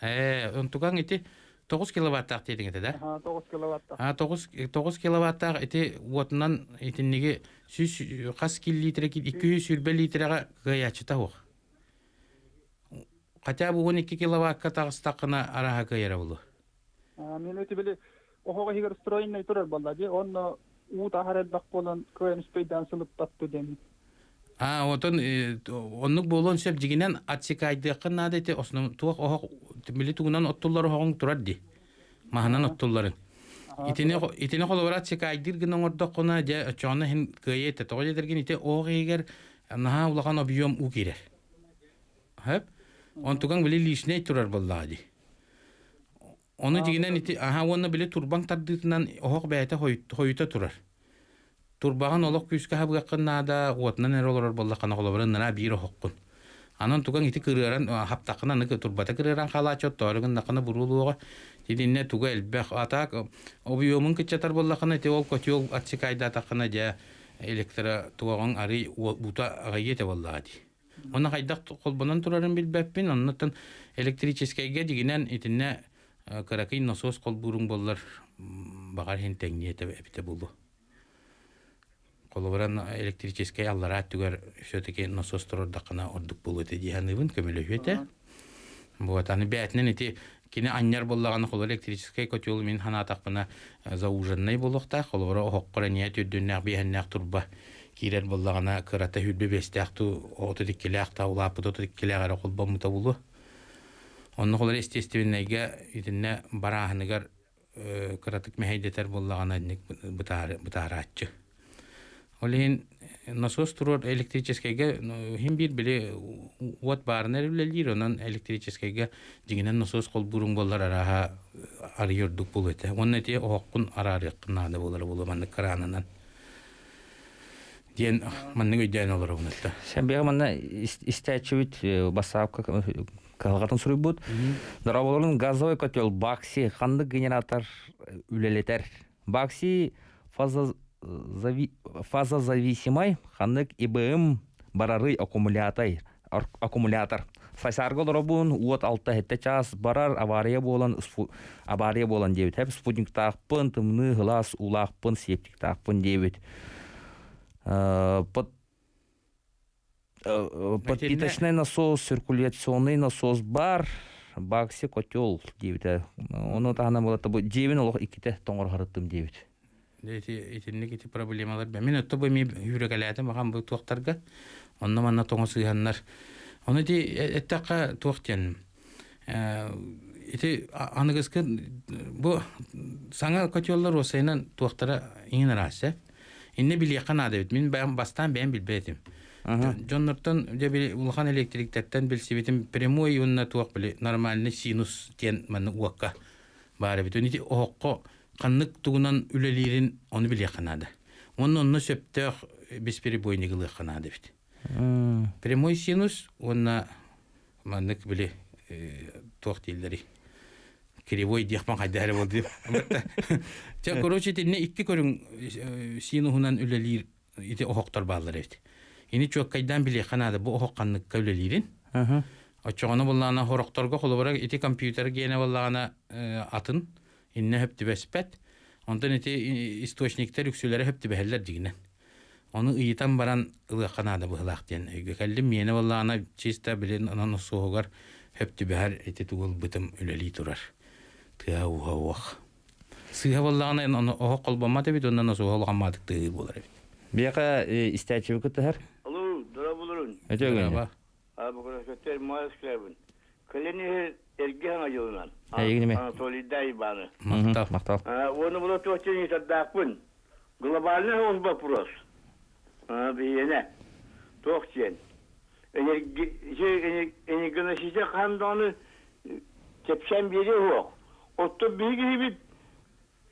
Онтукаҥ ити 9 киловаттаах диэтиҥ этэ да? Аха, 9 киловаттаах. А 9 9 киловаттаах ити уотунан итинниги сүүс хас килилиитирэ 220 лиитирэҕэ кыайааччыта суох. Хотя бы 12 киловатка таҕыстаххына араһа кыайара булу. Мен ити били оһоҕо иһигэр устроенный турар буолла дии. Онно уу таһар элбэх буолан кыайан үспөйдөөн сылыппатту диэн. А отон оннук буолуон сөп дьигинэн отсекайдыаххын наада ити основ туох оһох били тугунан оттуллар оһоҕуҥ турар дии. Маһынан оттулларын. Итини итини холобура отсекайдыыр гына оҥордоххуна дьэ оччоҕуна иһин кыайа этэ. Тоҕо диэтэргин ити оһох иһигэр наһаа улахан объем уу киирэр. Хөп. Онтугаҥ били лишнэй турар буоллаҕа дии. Ону дьигинэн ити аһа уонна били турбаҥ тардыытынан оһох бэйэтэ хойута турар. Турбаҕын олох күүскэ хабыаххын наада, уотунан эрэ олорор буоллаххына холобура ыныраа биир оһоххун. Анан тугаҥ ити кырыаран хаптаххына аны турбата кырыаран хаалааччы оттоору гыннаххына буруолуоҕа. Итиннэ туга элбэх. А так объемун кыччатар буоллаххына ити ол котел отсекайдаатаххына дьэ электро туоҕуҥ арый уута аҕыйыа этэ буоллаҕа дии. Онно хайдах холбонон турарын билбэппин. Оннуттан электрическэйгэ дьигинэн итиннэ кыракый насос холбууруҥ буоллар баҕар иһин тэҥниэ эбитэ буолуо. Холобура электрическэй аллараа өттүгэр все-таки насос турардаххына ордук буолуо этэ дии саныыбын, көмөлөһүө этэ. Вот, аны бээтинэн ити кини анньар буоллаҕына холобура электрическэй котел мин санаатахпына зауженнай буолуохтаах, холобура оһоххор эмиэ түрдүннээх биэһэннээх турба киирэр буоллаҕына кырата сүүрбэ биэстээх туу 32-лээх та улааппыт 32-лээх эрэ холбоммута буолуо. Онно холобура естественнэйгэ итиннэ барааһыныгар кыратык мэһэйдэтэр буоллаҕына инник бытаарааччы. Ол иһин насос туруор электрическэйгэ иһин биир били уот баарына эрэ үлэлиир, онон электрическэйгэ дьиҥинэн насос холбууруҥ буоллар арааһа арыйа ордук буолуо этэ. Уонна ити оһоххун араарыаххын наада буолара буолуо маннык кыраанынан диэн маннык өйдөөн олоробун этэ. Сен биһиги манна истээччибит бассаапка кыһалҕатын суруйбут. Дорооболорун газовый котел Бакси ханнык генератор үлэлэтэр? Бакси фазозависимай ханнык ИБМ барарый аккумулятор аккумулятор. Сайсаарга олоробун, уот алта-сэттэ чаас барар, авария буолан авария буолан диэбит. Хэп спутниктаахпын, тымныы сылаас уулаахпын, септиктаахпын диэбит. Под подпиточный насос, циркуляционный насос бар, бакси котел диэбитэ. Ону таһынан буолата бу дьиэбин олох иккитэ тоҥор харыттым диэбит. Ити итинник ити проблемалар мин өттө бу эмиэ үүрэкэлээтим ахан бу туохтарга онно манна тоҥо сыыһаннар ону ити эттэххэ туох диэн ити аныгыскы бу саҥа котеллар уосайынан туохтара иҥин араасса. Инне билиэххэ наада эбит. Мин бэйэм бастаан бэйэм билбэт этим. Дьоннортон дьэ били улахан электриктэртэн билсибитим прямой уонна туох били нормальный синус диэн манна уокка баар эбит. Ити оһоххо ханнык тугунан үлэлиирин ону билиэххэ наада. Уонна онно сөптөөх бесперебойник ылыахха наада эбит. Прямой синус уонна маннык били туох дииллэрий кривой диэхпин хайдах эрэ буолдум. Чэ, короче, итиннэ икки көрүҥ синуһунан үлэлиир ити оһохтор бааллар эбит. Ини чуоккайдаан билиэххэ наада бу оһох ханныкка үлэлиирин. Оччоҕуна буллаҕына хорохторго холобура ити компьютер гиэнэ буоллаҕына атын иннэ хөп түбэспэт. Онтон ити источниктар үксүлэрэ хөп түбэһэллэр дьигинэн. Ону ыйытан баран ылыахха наада быһылаах диэн өйгө кэллим. Миэнэ буоллаҕына чисто билин онон суоһугар хөп түбэһэр ити тугу ылбытым үлэлии турар. Тыа ууһа уох. Сыыһа буоллаҕына ону оһох холбоммот эбит уонна носуоһа улахаммаатык тыаһыы буолар эбит. Биэхэ истээччиби кыттыһар. Алло, дорабылырын. Өтө Дороба. Букурасөттөр Майскайбын. Кэлин иһэр эргэ хаҥа дьылынан. Эйигин Анатолий Дайбаны. Махтал. Махтал. Уонна була туохтен итардаахпын. Глобальный ол вопрос. Биһиэнэ. Туох диэн. Энергоноситель хаһан даҕаны чэпчээн биэриэ суох. Оттон биһиги киһибит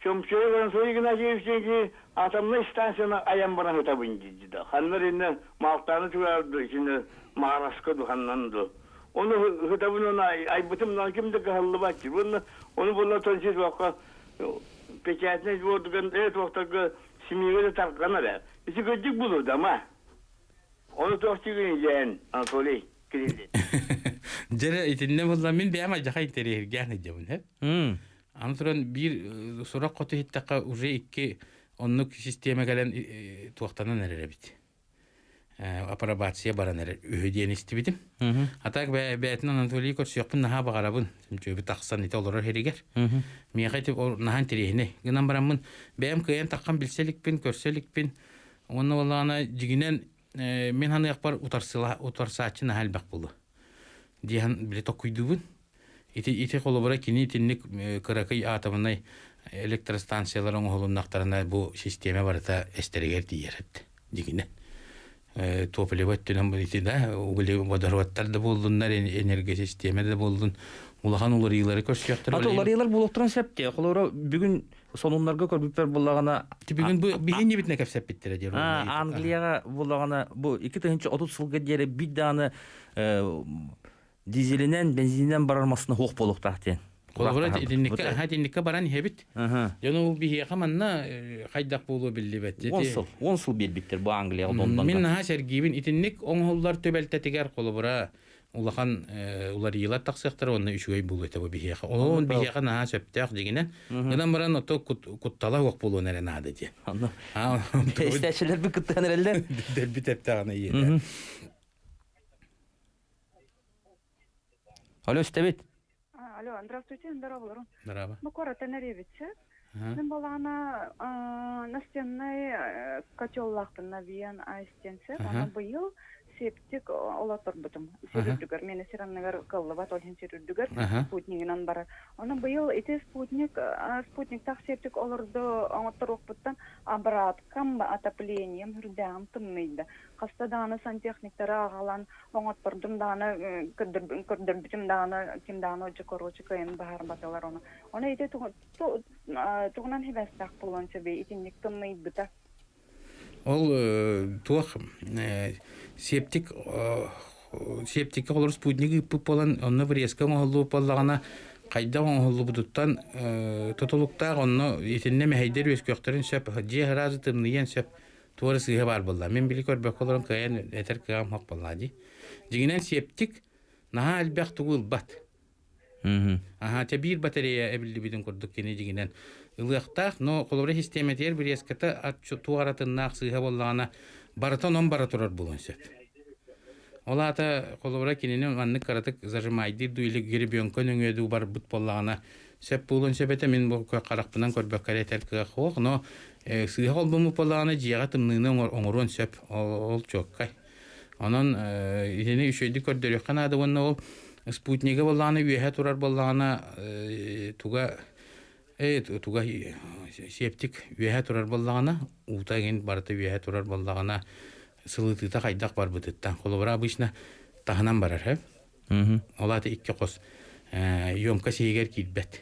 Чомчойов Анатолий Игнатьевич диэн атомнай станцияны айан баран ытабын дии да. Ханна эринэ Малтааны тураарды итинэ Маҕараска ду ханнан ду. Ону ытабын оны айбытым ким да кыһаллыбат дии. Уонна ону буолла тонсис бакка печатный буордуган э туохтарга семьяга да тарҕанар ээ. Ити кырдьык булу дама. Ону туох тигин дьээн Анатолий Кириллин. Дьэрэ итиннэ булла мин бэйэм адьаха интэриэһиргээн сылдьабын һэп. Аны туран биир сурах хоту иһиттэххэ уже икки оннук систиэмэ кэлэн туохтанан эрэр эбит. Апробация баран эрэр үһү диэн истибитим. А так бэйэтин Анатолий көрсүөхпүн наһаа баҕарабын. Чүөбү тахсан ити олорор сиригэр. Миэхэ ити наһаа интэриэһинэй. Гынан бараммын бэйэм кыайан таххан билсэ иликпин, көрсө иликпин. Уонна буоллаҕына дьигинэн мин ханыахпар утарсааччы наһаа элбэх буолуо. Диэн били токкуйдуубун. Ити ити холобура кини итинник кыракый атомнай электростанциялар оҥоһулуннахтарына бу систиэмэ барыта эстэригэр тиийэр эбит дьигинэ. Топливо өттүнэн ити да углеводородтар да буоллуннар энергосистиэмэ да буоллун улахан уларыйыылары көрсүөхтэр. Аты уларыйыылар буолуохтарын сөп дии. Холобура бүгүн сонуннарга көрбүппэр буллаҕына Бүгүн бу биһи нибитинэ кэпсэппиттэрэ диир. Англияҕа буллаҕына бу 2030 сылга диэри биир даҕаны дизелинэн, бензининэн барар массыына суох буолуохтаах диэн. Холобура итинниккэ, аха итинниккэ баран иһэбит. Дьону биһиэхэ манна хайдах буолуо биллибэт. 10 сыл, 10 сыл биэрбиттэр бу Англияҕа Лондонга. Мин наһаа сэргиибин. Итинник оҥоһуллар түбэлтэтигэр холобура улахан уларыйыылар тахсыахтара уонна үчүгэй буолуо этэ бу биһиэхэ. Ол биһиэхэ наһаа сөптөөх дьигинэн. Гынан баран ото куттала суох буолуон эрэ наада диэн. Истээччилэрбит кыттыһан эрэллэр. Дэрбит эптэҕинэ иэдэ. Алло, истэбит. Алло, здравствуйте, здорово. Здорово. Ну, коротко наревица. Мен балана настенный котеллаахпын навиен айстенсе, аны быйыл септик олоторбутум. Сир үрдүгэр, мени сир анныгар кыллыбат, ол иһин сир үрдүгэр спутнигынан барар. Оны быйыл ити спутник, спутниктах септик олорду оҥотторуохпуттан обраткам, отоплением үрдэҕим тымныйда. Хаста даҕаны сантехниктары аҕалан оҥоттордум даҕаны көрдөрбүтүм даҕаны ким даҕаны отдьу короче кыайан баһарбатылар ону. Ону ити тугунан хибэстээх буолуон сөбүй итинник тымныйбыта. Ол туох септик септикке олорор спутник ыыппыт буолан онно врезка оҥоһуллубут буоллаҕына хайдах оҥоһуллубутуттан тутулуктаах онно итиннэ мэһэйдэр үөскүөхтэрин сөп дьиэ сразу тымныйыан сөп туора сыыһа баар буолла. Мин били көрбөккө олорон кыайан этэр кыаҕым суох буоллаҕа дии. Дьиҥинэн септик наһаа элбэх тугу ылбат. Аһаа, чэ биир батарея эбиллибитин курдук кини дьиҥинэн ылыахтаах, но холобура систиэмэтигэр бириэскэтэ туох аратыннаах сыыһа буоллаҕына барыта онон бара турар буолуон сөп. Ол аата холобура кинини маннык кыратык зажимайдыыр дуу или гребенка нөҥүө дуу барбыт буоллаҕына сөп буолуон сөп этэ мин бу харахпынан көрбөккө эрэ этэр кыах суох но сыыһа холбоммут буоллаҕына дьиэҕэ тымныыны оҥоруон сөп ол чуоккай онон итини үчүгэйдик көрдөрүөххэ наада уонна ол спутнига буоллаҕына үөһэ турар буоллаҕына туга Э туга септик үөһэ турар буоллаҕына, уута эҥин барыта үөһэ турар буоллаҕына, сылытыыта хайдах барбытыттан. Холобура, обычно таһынан барар, һэ? Ол аата икки хос емкость иһигэр киирбэт.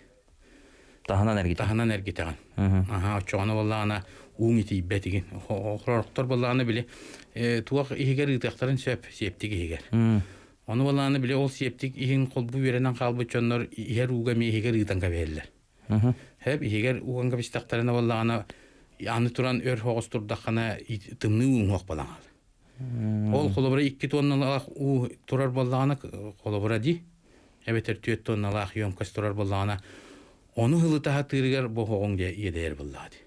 Таһынан эргитэ. Таһынан эргитэҕин. Аха, оччоҕуна буоллаҕына ууҥ итийбэт игин. Охророхтор буоллаҕына били туох иһигэр ыытыахтарын сөп, септик иһигэр. Ону буоллаҕына били ол септик иһин холбуу үөрэнэн хаалбыт дьоннор иһэр ууга эмиэ иһигэр ыытан кэбиһэллэр. Хэп иһигэр уган кэбистэхтэринэ буоллаҕына аны туран өр соҕус турдаххына тымныы уҥуох буолан хаалар. Ол холобура 2 тонналаах уу турар буоллаҕына холобура дии эбэтэр 4 тонналаах емкость турар буоллаҕына ону һылыта сатыырыгар бу оһоҕуҥ дьэ иэдэйэр буоллаҕа дии.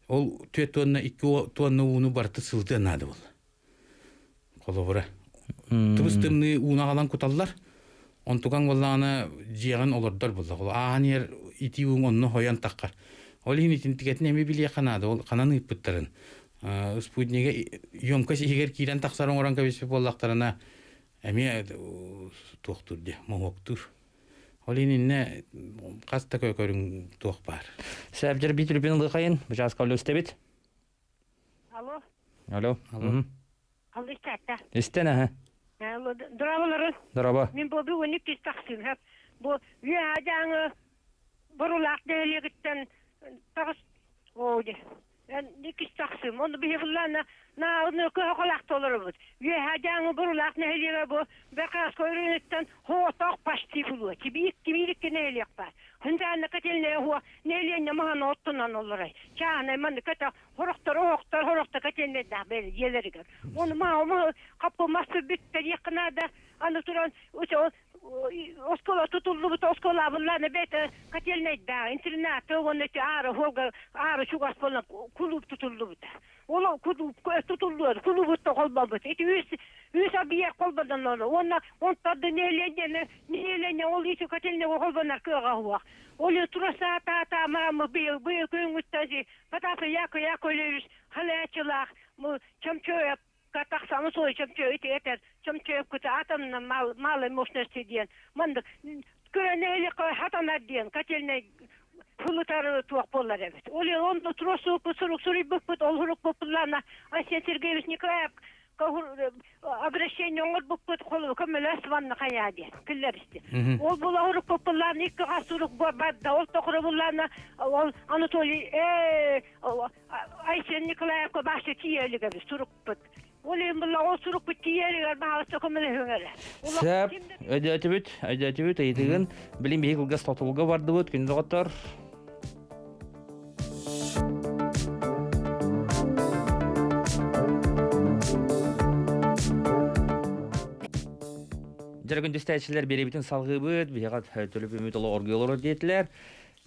Ол 4 тонна 2 тонна ууну барыта сылытыан наада буолла. Холобура тыбыс тымныы ууну аҕалан куталлар. Онтукаҥ буоллаҕына дьиэҕин олордор буолла. Ааһан иһэр итии ууҥ онно хойон таххар. Ол иһин итинтикэтин эмиэ билиэххэ наада. Ол ханан ыыппыттарын. Спутнига емкость иһигэр киирэн тахсар оҥорон кэбиспит буоллахтарына эмиэ туохтуур диэ, моһуоктуур. Ол иһин иннэ хас да көрүҥ туох баар. Сээбдэр биир түрбүн ылыхайын, бычааска өлөстэбит. Алло. Алло. Алло. Алло, истәттә. Истэн аһа. Алло, дорабалары. Дораба. Мин бу бүгүн иккис тахсыым. Бу үөһэ дьааҥы Борулаах нэһилиэгиттэн таҕыс оо дьэ иккис тахсыым. Ону биһи буллаана нааны кыһа толоробут. Үөһэ дьааҥы Борулаах нэһилиэгэ бу Бекаска өрүнүттэн хоотоох почти булуо. Тибиик тибиирикки нэһилиэк бар. Хындаана котельная хуа нэһилиэнньэ маһан оттунан олорой. Чаанай манны көтө хорохтор оһохтор хорохто котельнайдаах бэйэ дьиэлэригэр. Ону маа хаппы мас бүттэр якынада аны туран оскуола тутуллубут оскуолабыллааны бэйэтэ котельнайдаах интернаты уонна ити аара хуолга аара чугас буолан кулууп тутуллубута. Ол кулууп тутуллуор кулуубутта холбоммут. Ити үс үс объект холбонон уонна онтон да нэһилиэнньэни нэһилиэнньэ ол ити котельныйга холбонор кыаҕа суох. Ол тура саата маамы быйыл быйыл күҥҥүттэн Потапы Яко Яковлевич халаачылаах Чомчоев тахсамы суой Чомчоев этер Чомчоев кыта атомна малой мощности диэн маннык көрөн нэһилиэккэ хатанар диэн котельнай хылытары туох буолар эбит. Ол онно туруорсубуппут сурук суруйбуппут ол сурукпуппуллаана Айсен Сергеевич Николаев обращение оҥорбуппут көмөлөс ванна хайаа диэн күллэристи. Ол була урукпуппуллаана икки хас сурук барда ол тохро буллаана ол Анатолий Айсен Николаевка башы тиийэлигэр сурукпут. Ол им була ол сурукпут тиийэлигэр баҕаласа көмөлөһүҥэрэ. Сөп, өйдөөтүбүт, өйдөөтүбүт ыйытыгын. Билин биһи кылгас тотулга бардыбыт, күн доҕоттор. Дьэ күндүстээччилэр биэрэбитин салгыыбыт, биһиэхэ төлөпүөммүт оло оргуй олорор диэтилэр.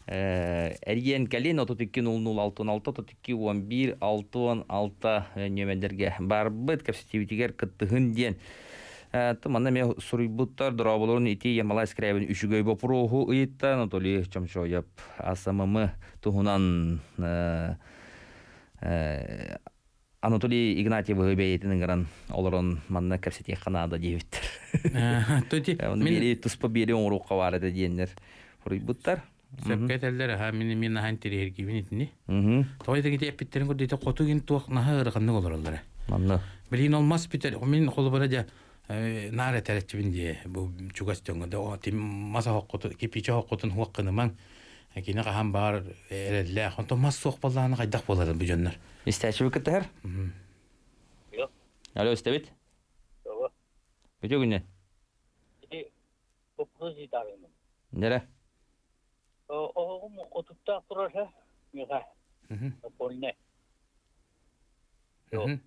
Эрийэн кэлин 32 00 66 32 11 66 нүөмэрдэргэ барбыт кэпсэтиибитигэр кыттыһын диэн манна эмиэ суруйбуттар дорооболорун ити Ямалай Скрябин үчүгэй боппуруоһу ыйытта Анатолий Чомчоев АСММ туһунан Анатолий Игнатьевы бэйэтин ыҥыран олорон манна кэпсэтиэххэ наада диэбиттэр. Мин туспа биэри оҥоруохха баар этэ диэннэр суруйбуттар. Сөпкө этэллэр, аха мин мин наһаа интэриэһиргиибин итини. Тоҕо итиги эппиттэрин курдук ити хоту гин туох наһаа ыараханнык олороллор. Манна. Билигин ол мас бүтэр, мин холобура дьэ наар этэрэтчибин дии бу чугас дьоҥҥо да тим мас оһоххутун кирпичи оһоххутун хуох гынымаҥ кини хаһан баар эрэллээх онтон мас суох буоллаҕына хайдах буоларын бу дьоннор Истээччи кыттыһар? Алло, истэбит? Бүтү күннэн. Дэрэ. Оҕом отуттаах турар миэхэ. Напольне. Алло.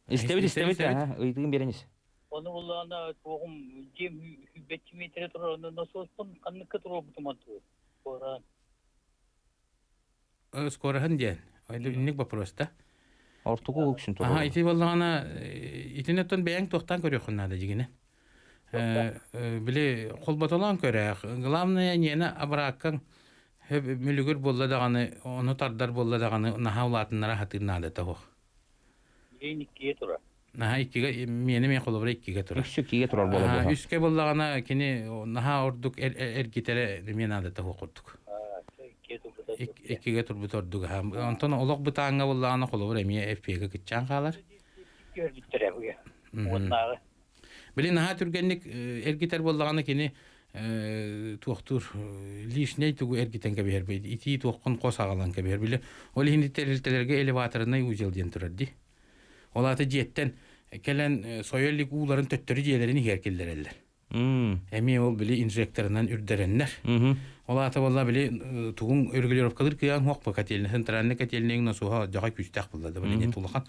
Истэбит, истэбит. Ыйытыгын биэрэн ис. Ону буллаана туоҕум дьиэм сүүрбэччи миэтэрэ турар, ону насоспун ханныкка туруорбутум антуу. Куораан. Скороһын диэн. Инник вопрос да. Ортуку үксүн Аха, ити буоллаҕына итини оттон бэйэҥ туохтаан көрүөххүн наада дьигинэ. Били холботолоон көрөөх. Главное ньиэнэ абырааккаҥ мүлүгүр буолла даҕаны, ону тардар буолла даҕаны наһаа улаатыннара сатыыр наадата суох. Дьиэн иккиэ турар. Наһаа иккигэ миэнэ мен холобура иккигэ турар. Үксү иккигэ турар буола буха. Үскэ буллаҕына кини наһаа ордук эргитэрэ эмиэ наадата суох курдук. Иккигэ турбут ордук. Онтон олох бытааҥҥа буллаҕына холобура эмиэ эффегэ кыччаан хаалар. Көрбүттэрэ буя. Уоннааҕы. Били наһаа түргэнник эргитэр буоллаҕына кини туохтуур лишней тугу эргитэн кэбиһэр итии туоххун хос аҕалан кэбиһэр били ол иһин тэрилтэлэргэ элеваторнай узел диэн турар дии ол аата дьиэттэн кэлэн сойо илик ууларын төттөрү дьиэлэрин иһигэр киллэрэллэр эмиэ ол били инжекторынан үрдэрэннэр ол аата буолла били тугун регулировкалыыр кыаҕыҥ суох по котельная центральный котельныйыҥ насоһа дьоҕой күүстээх буолла да били улахан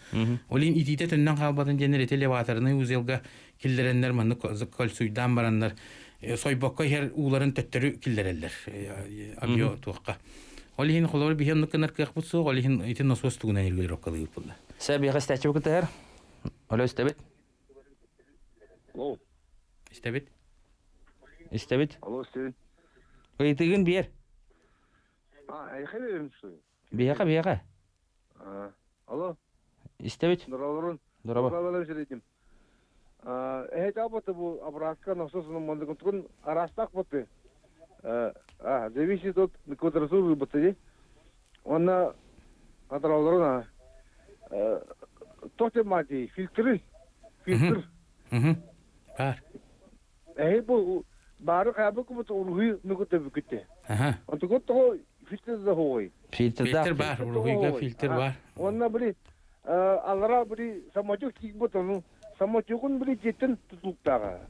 ол иһин итиитэ төннөн хаалбатын диэннэр ити элеваторнай узелга киллэрэннэр маннык кольцуйдаан бараннар сойбокко иһэр ууларын төттөрү киллэрэллэр объё туохха ол иһин холобур биһи оннук гынар кыахпыт суох ол иһин ити насос тугунан регулировкалыыбыт буолла Сэ биэхэ истээччи кытыһар. Олө истэбит. Алло. Истэбит. Истэбит. Алло, истэбин. Ыйытыгын биэр. А, эйхэ берем что? Биһиэхэ, биһиэхэ. Алло. Истэбит. Доролорун. Дороба. Доролорун сиретим. Эһэ чаапаты бу образка насосунун мандыгын арастак баты. А, зависит от квадратуры баты. Онна адралорун тохте мати фильтры. Фильтр. Бар. Эһи бу бары хабы кубут уруһуй нугута бүкүтте. Онтугут того фильтр да хоой. Фильтр бар, уруһуйга фильтр бар. Онна били алара били самотек тиик ону самотекун били жеттен тутулуктага.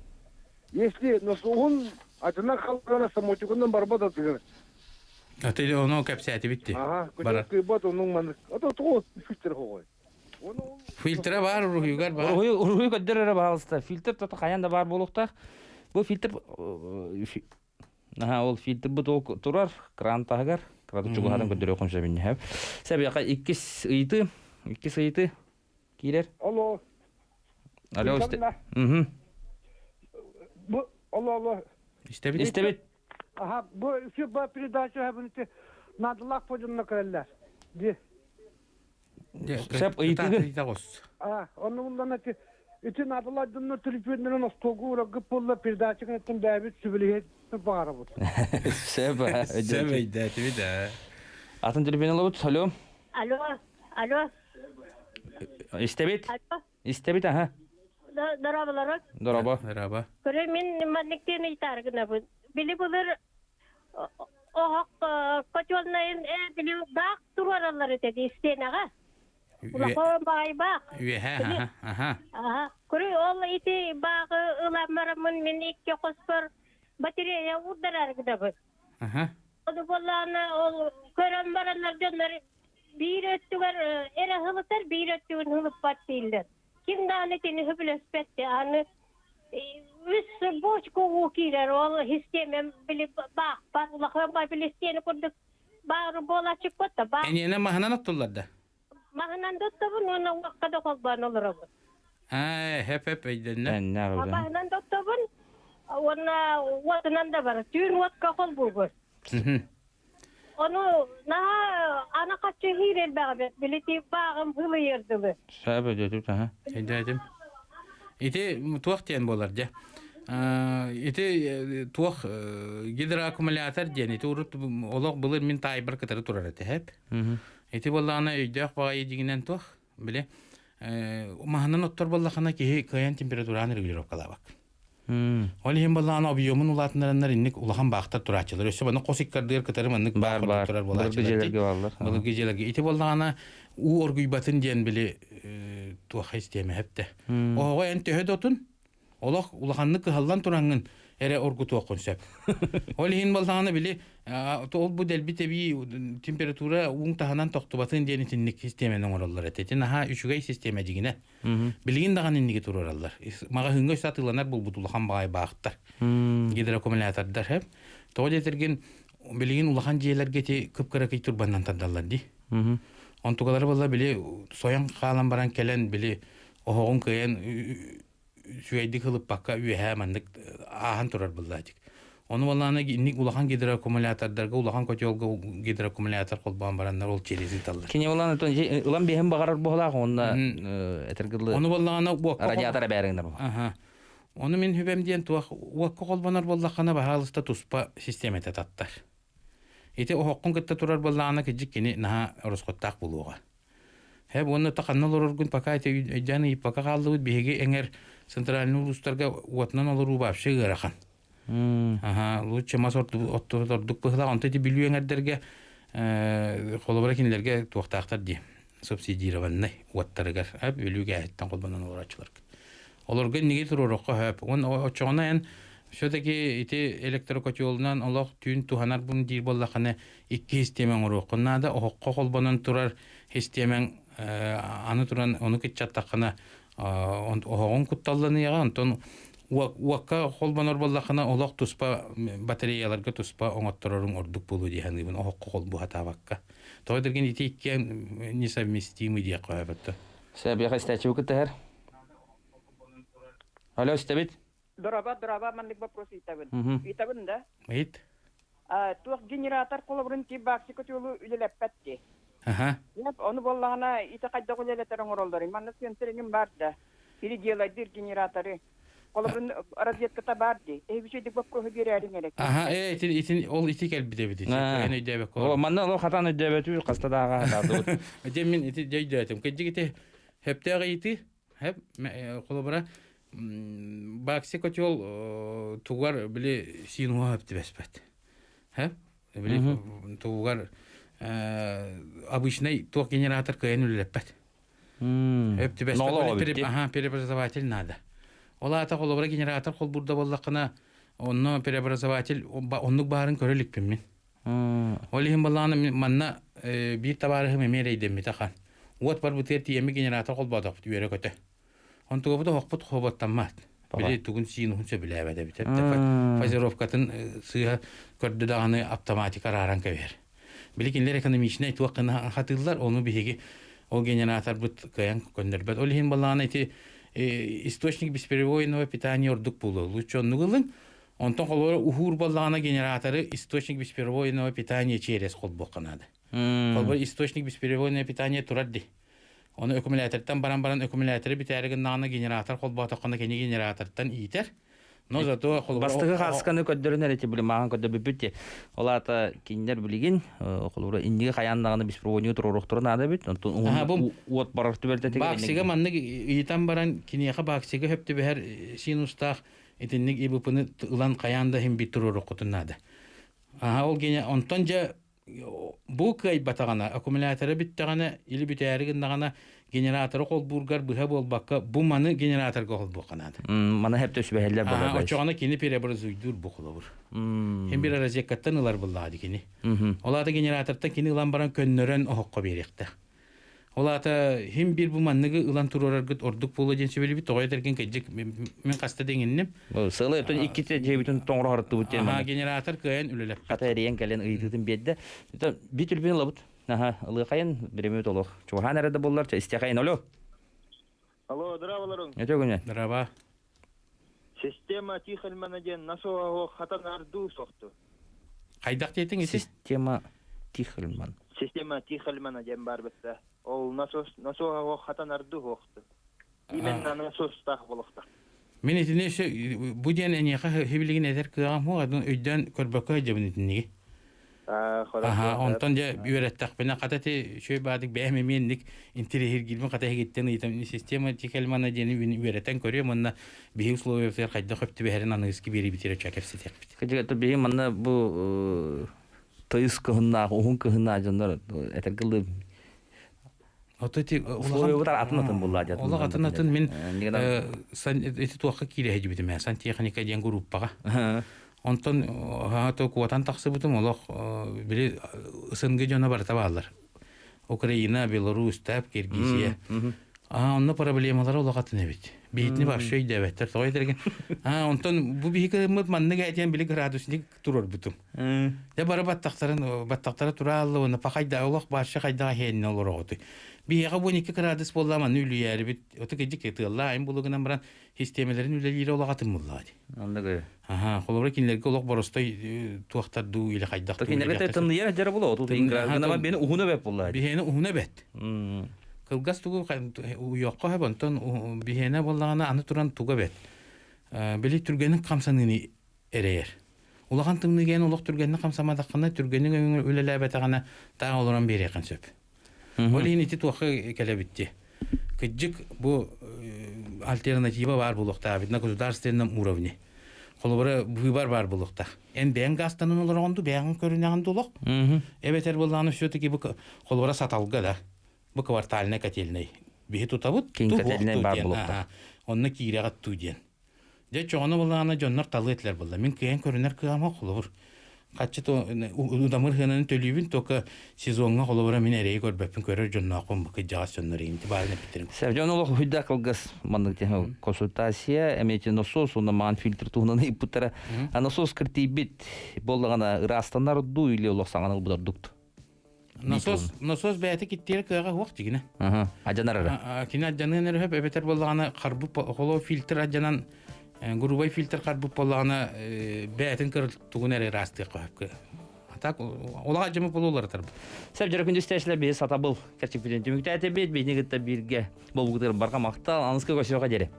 Если носугун атына халкана самотекунан барбат атыгыр. Аты ону кэпсээти битти. Ага, кыйбат онун манык. Ато того фильтр хоой. Фильтре бар, уруһуйгар бар. Уруһуй уруһуй көддөр эрэ баалыста. Фильтр тото хайан да бар буолуохтаах. Бу фильтр Аха, ол фильтр бу турар кран таһыгар. Краны чугаһатын көддөрүө хомсабиннэһэп. Сэбиэхэ иккис ыйыты, иккис ыйыты киирэр. Алло. Алло, истэ. Мгм. Бу алло, алло. Истэбит. Истэбит. Аха, бу сүбэ передача хабынты надылах подумна көрөллөр. Ди. Сөп ыйытыгын. А, оны уллан ати ити надылар дунна телефоннарын остолгу урагы болла передача кынаттан бәбит сүбүлүһет баарабыт. Сөп. Сөп өйдөөтүбүт да. Атын телефон алабыт. Алло. Алло, алло. Истэбит. Алло. Истэбит, аха. Дорабалары. Дораба. Дораба. Көрө мин манныктен ыйтаргынабын. Били булыр оһох котелнайын били баах туруораллар этэ дии стенаҕа. Улахан баай баах. Үөһэ, аха, аха. Аха. Көрө ол ити бааҕы ыламмараммын мин икки хоспор батарея уурдарар гынабын. Аха. Ону буоллаҕына ол көрөн бараннар дьоннор биир өттүгэр эрэ һылытар, биир өттүгүн һылыппат дииллэр. Ким даҕаны итини сөбүлэспэт аны үс бочка уу киирэр ол систиэмэм били баахпар улахан бай били стена курдук баары буолааччыкпыт да баах Эниэнэ маһынан оттуллар да? Маһынан да оттobun уонна уокка да холбоон олоробун. Аа, хэп хэп өйдөннө. Маһынан да оттobun уонна уотунан да бар. Түүн уотка холбуубут. Ону наһаа ана хаччы хиир элбэҕи билити бааҕым хылыйырдылы. Сөп өйдөтүбүт, аха. Өйдөөтүм. Ити туох диэн буолар дьэ? Ити туох гидроаккумулятор диэн ити урут олох былыр мин таайбар кытары турар этэ хэп. Ити буоллаҕына өйдөөх баҕайы дьиҥинэн туох били маһынан оттор буоллахына киһи кыайан температураны регулировкалаабак. Ол иһин буоллаҕына объемун улаатыннараннар инник улахан баахтар турааччылар. Өссө маннык хос иккардыгар кытары маннык Бар бар. турар Былыргы буолааччылар. дьиэлэргэ бааллар. Былыргы дьиэлэргэ. Ити буоллаҕына уу оргуйбатын диэн били туох истиэмэ хэптэ. Оһоҕо эн төһө да отун олох улаханнык кыһаллан тураҥҥын эрэ оргутуоххун сөп. Ол иһин буоллаҕына били ол бу дэлби тэбии температура ууҥ таһынан тохтубатын диэн итинник систиэмэни оҥороллор этэ. Ити наһаа үчүгэй систиэмэ дьиҥинэ. Билигин даҕаны инники туруораллар. Маҕаһыыҥҥа өссө атыыланар буолбут улахан баҕайы баахтар. Гидроаккумулятордар хэп. Тоҕо диэтэргин билигин улахан дьиэлэргэ ити кып-кыракый турбаннан тардаллар дии. Онтукалары буолла били сойон хаалан баран кэлэн били оһоҕун кыайан үчүгэйдик ылыппакка үөһээ маннык ааһан турар быллаатик. Ону балаана инник улахан гидроаккумулятордарга улахан котелга гидроаккумулятор холбоон бараннар ол через ыыталлар. Кини улан ылан биһин баҕарар буолаах онна этэргылы Ону баллаана уокка радиатор эбээриҥнэр. Аха. Ону мин хүбэм диэн туох уокка холбонор буоллаххына баһаалыста туспа систиэмэтэ таттар. Ити оһоххун кытта турар буоллаҕына кыдьык кини наһаа оросхоттаах буолуоҕа. Һэ уонна та ханна олороргун пока ити өйдөөн ыйыппакка хааллыбыт биһиги эҥэр центральный улуустарга уотунан олоруу вообще ыарахан. Аха, лучше мас оттубут ордук быһылаах. Онто ити Бүлүү эҥэрдэргэ холобура кинилэргэ туохтаахтар дии субсидированнай уоттарыгар Бүлүү гээһиттэн холбонон олорооччуларга. Олорго инниги туруорукка хөп. Уон оччоҕуна эн все-таки ити электрокотелунан олох түүн туһанар бун диир буоллаххына икки систиэмэ оҥоруоххун наада. Оһоххо холбонон турар систиэмэҥ аны туран ону кыччаттаххына оһоҕун кутталланыаҕа онтон уокка холбонор буоллаххына олох туспа батареяларга туспа оҥоттороруҥ ордук буолуо дии саныыбын оһоххо холбуһатаабакка. Тоҕо дэргин ити иккиэн несовместимы диэххэ сөп. Сөбиэхэ истээччи кыттыһар. Алло, истэбит? Дороба, дороба, маннык вопрос ыйтабын. Ыйтабын да? Ыйыт. Туох генератор холобурун ти бакси котелу үлэлэппэт ти. Аха. Ону боллаҕына ити хайдах үлэлэтэр оҥороллор. Манна центригин бар да. Переделайдыр генераторы. Холобурун розетката бар ди. Эһибичи вопроһу биэрээриҥ эрэ. Аха, итин итин ол ити кэлбит эбит. Эн өйдөөбөккө. О, манна ол хатан өйдөөбөтү хаста даага хатаадыбыт. Дьэ мин ити өйдөөтүм. Кыдьык ити хөптөөх ыйытыы. Хэп холобура бакси котел тугар били синуа хөптүбэспэт. Хэп били тугар обычный туох генератор кыайан үлэлэппэт. Хөптүбэспэт. Аха, преобразователь надо. Ол аата холобура генератор холбурда боллаххына онно преобразователь оннук баарын көрө иликпин мин. Ол иһин балааны манна биир табаарыһым эмиэ эрэйдэммитэ хан. Уот барбытыгар тиийэммит генератор холбоотохпут үөрэ көтө. Онтугабыт оһохпут хоботтаммат. Били тугун сиин уһун сөбүлээбэт эбит. Фазировкатын сыыһа көрдө даҕаны автоматика арааран кэбиһэр. Били кинилэр экономичнай туох гына хатыыллар, ону биһиги ол генераторбыт кыайан көннөрбөт. Ол иһин балааны ити источник бесперебойного питания ордук буолуо. Лучше оннук ылыҥ. Онтон холобура уһуур буоллаҕына генераторы источник бесперебойного питания через холбуохха наада. Холобура источник бесперебойного питания турар дии. Ону аккумулятортан баран баран аккумуляторы бүтээри гыннаҕына генератор холбоотоххуна кини генератортан иитэр. Но зато холобура Бастакы хаасканы көрдөрүнэр эти били мааҕын көрдөбүппүт ти. Ол аата кинилэр билигин холобура инниги хайаан даҕаны беспроводник туруоруохтара наада эбит. Онтон Аха, бу уот барар түбэлтэтигэр баксига маннык ыйытан баран киниэхэ баксига хөп түбэһэр синустаах итинник ИБП-ны ылан хайаан да иһин бит туруоруоххутун наада. Аха, ол гене онтон дьэ бу кыайбатаҕына аккумуляторы бүттэҕинэ или бүтээри гыннаҕына генераторы холбуургар быһа буолбакка бу маны генераторга холбуохха наада. Маны хеп төсүбэһэллэр болар. Очоҕуна кини преобразуйдуур бу холобур. Хим бир розеткаттан ылар буллаҕа кини. Ол аата генератортан кини ылан баран көннөрөн оһоххо биэриэхтээх. Ол аата хим бир бу манныгы ылан туруораргыт ордук буолуо диэн сүбэлибит тоҕо этэргин кэдьик мин хаста деңинним. Сылы өтөн икките жебитин тоҥро харыттыбыт диэн. Аха генератор кыайан үлэлэппэт. Хата эрийэн кэлэн ыйытыытын биэрдэ. Би түлбүн ылабыт. Аха, ылыахайын биремит олох. Чугаһаан эрэ да буоллар, истиэхайын олю. Алло, здраволорун. Өтө күнэ. Здраво. Система Тихельмана диэн насоһо хатан ардуу сохту. Хайдах диэтиҥ ити? Система Тихельман. Система Тихельмана диэн бар битта. Ол насос насоһо хатан ардуу хохту. Именно насостаах болохта. Мин итини бу диэн эниэхэ хибилигин этэр кыаҕым хуох өйдөөн көрбөккө сылдьабын итинниги. Аха, онтон дьэ үөрэттэхпинэ хата ти үчүгэй баадык бэйэм эмиэнник интириэһиргиирбин хата иһигиттэн ыйытам система Тихельмана диэни үөрэтэн көрүөм уонна биһи условиябытыгар хайдах хөп түбэһэрин аныгыскы биэриибитигэр өчөө кэпсэтиэхпит. Кыдьык биһи манна бу тыйыс кыһыннаах, уһун кыһыннаах дьоннор этэргылы Ото ити условиябытар атын атын буллаа дьэ. Олох атын атын мин ити туохха киирэ сылдьыбытым ээ сантехника диэн группаҕа. Онтон то куотан тахсыбытым олох били СНГ дьоно барыта бааллар. Украина, Беларусь, Тап, Киргизия. Аа онно проблемалар олох атын эбит. Биһитини вообще өйдөөбөттөр. Тоҕо этэрген, аа, онтон бу биһи кырыммыт маннык этиэн били градусник турорбутум. Дьэ бары баттахтарын баттахтара тураалла уонна пахайда олох бааччы хайдаҕа иһиэннэ олороҕутуй. Биһиэхэ 12 градус буолла манны үлүйээрибит. Оту кыдьык тыалла айын булугунан баран систиэмэлэрин үлэлиирэ олох атын буллаҕа дии. Оннук. Аха, холобура кинилэргэ олох боростой туохтар дуу или хайдах дуу. Кинилэргэ тымныйар дьара була оту градус бени уһуна бэт булла. Биһиэни уһуна бэт. Кылгас тугу уйуохха хөп, онтон биһиэнэ буоллаҕына аны туран туга бэт. Били түргэнник хамсаныыны эрэйэр. Улахан тымныыга эн олох түргэнник хамсаматаххына, түргэнник үлэлээбэтэҕинэ таах олорон биэриэххин сөп. Ол иһин ити туохха кэлэбит дии. Кыдьык бу альтернатива баар буолуохтаах на государственном уровне. Холобура выбор баар буолуохтаах. Эн бэйэҥ гастанан олороҕун ду, бэйэҥ көрүнэҕин ду олох. Эбэтэр буоллаҕына все-таки бу холобура саталга да бу квартальнай котельнай биһи тутабыт Киин котельнай баар буолуохтаах. Онно киирэҕит туу диэн. Дьэ чоҕону буоллаҕына дьоннор талыы этилэр буолла. Мин кыайан көрүнэр кыаҕым холобур. Хаччы удамыр хыананы төлүүбүн, только сезоҥҥа холобура мин эрэйи көрбөппүн, көрөр дьонноохпун бу кыдьаҕас дьоннор иинти баарын эппиттерин. Сэр дьон олох хүдда кылгас маннык консультация эмети насос уонна маан фильтр туһунан ыйыппыттара. А насос киртийбит буоллаҕына ыраастанар дуу или олох саҥаны ылбыт ордукту? Насос насос бэйэтэ киттиэр кыаҕа суох дигинэ. Адьанар эрэ. Кини адьаныан эрэ хөп эбэтэр буоллаҕына харбыт холоо фильтр адьанан грубай фильтр харбыт буоллаҕына бэйэтин кыр тугун эрэ ыраастыахха хөп. А так олаға жымы болулар тарбыт. Сәп жара күндүз тәшлер бейі сатабыл кәрчик бүтін түмүктәті бет, бейіне кітті бірге болбугутыр барға мақтал, аныска көсіоға дере.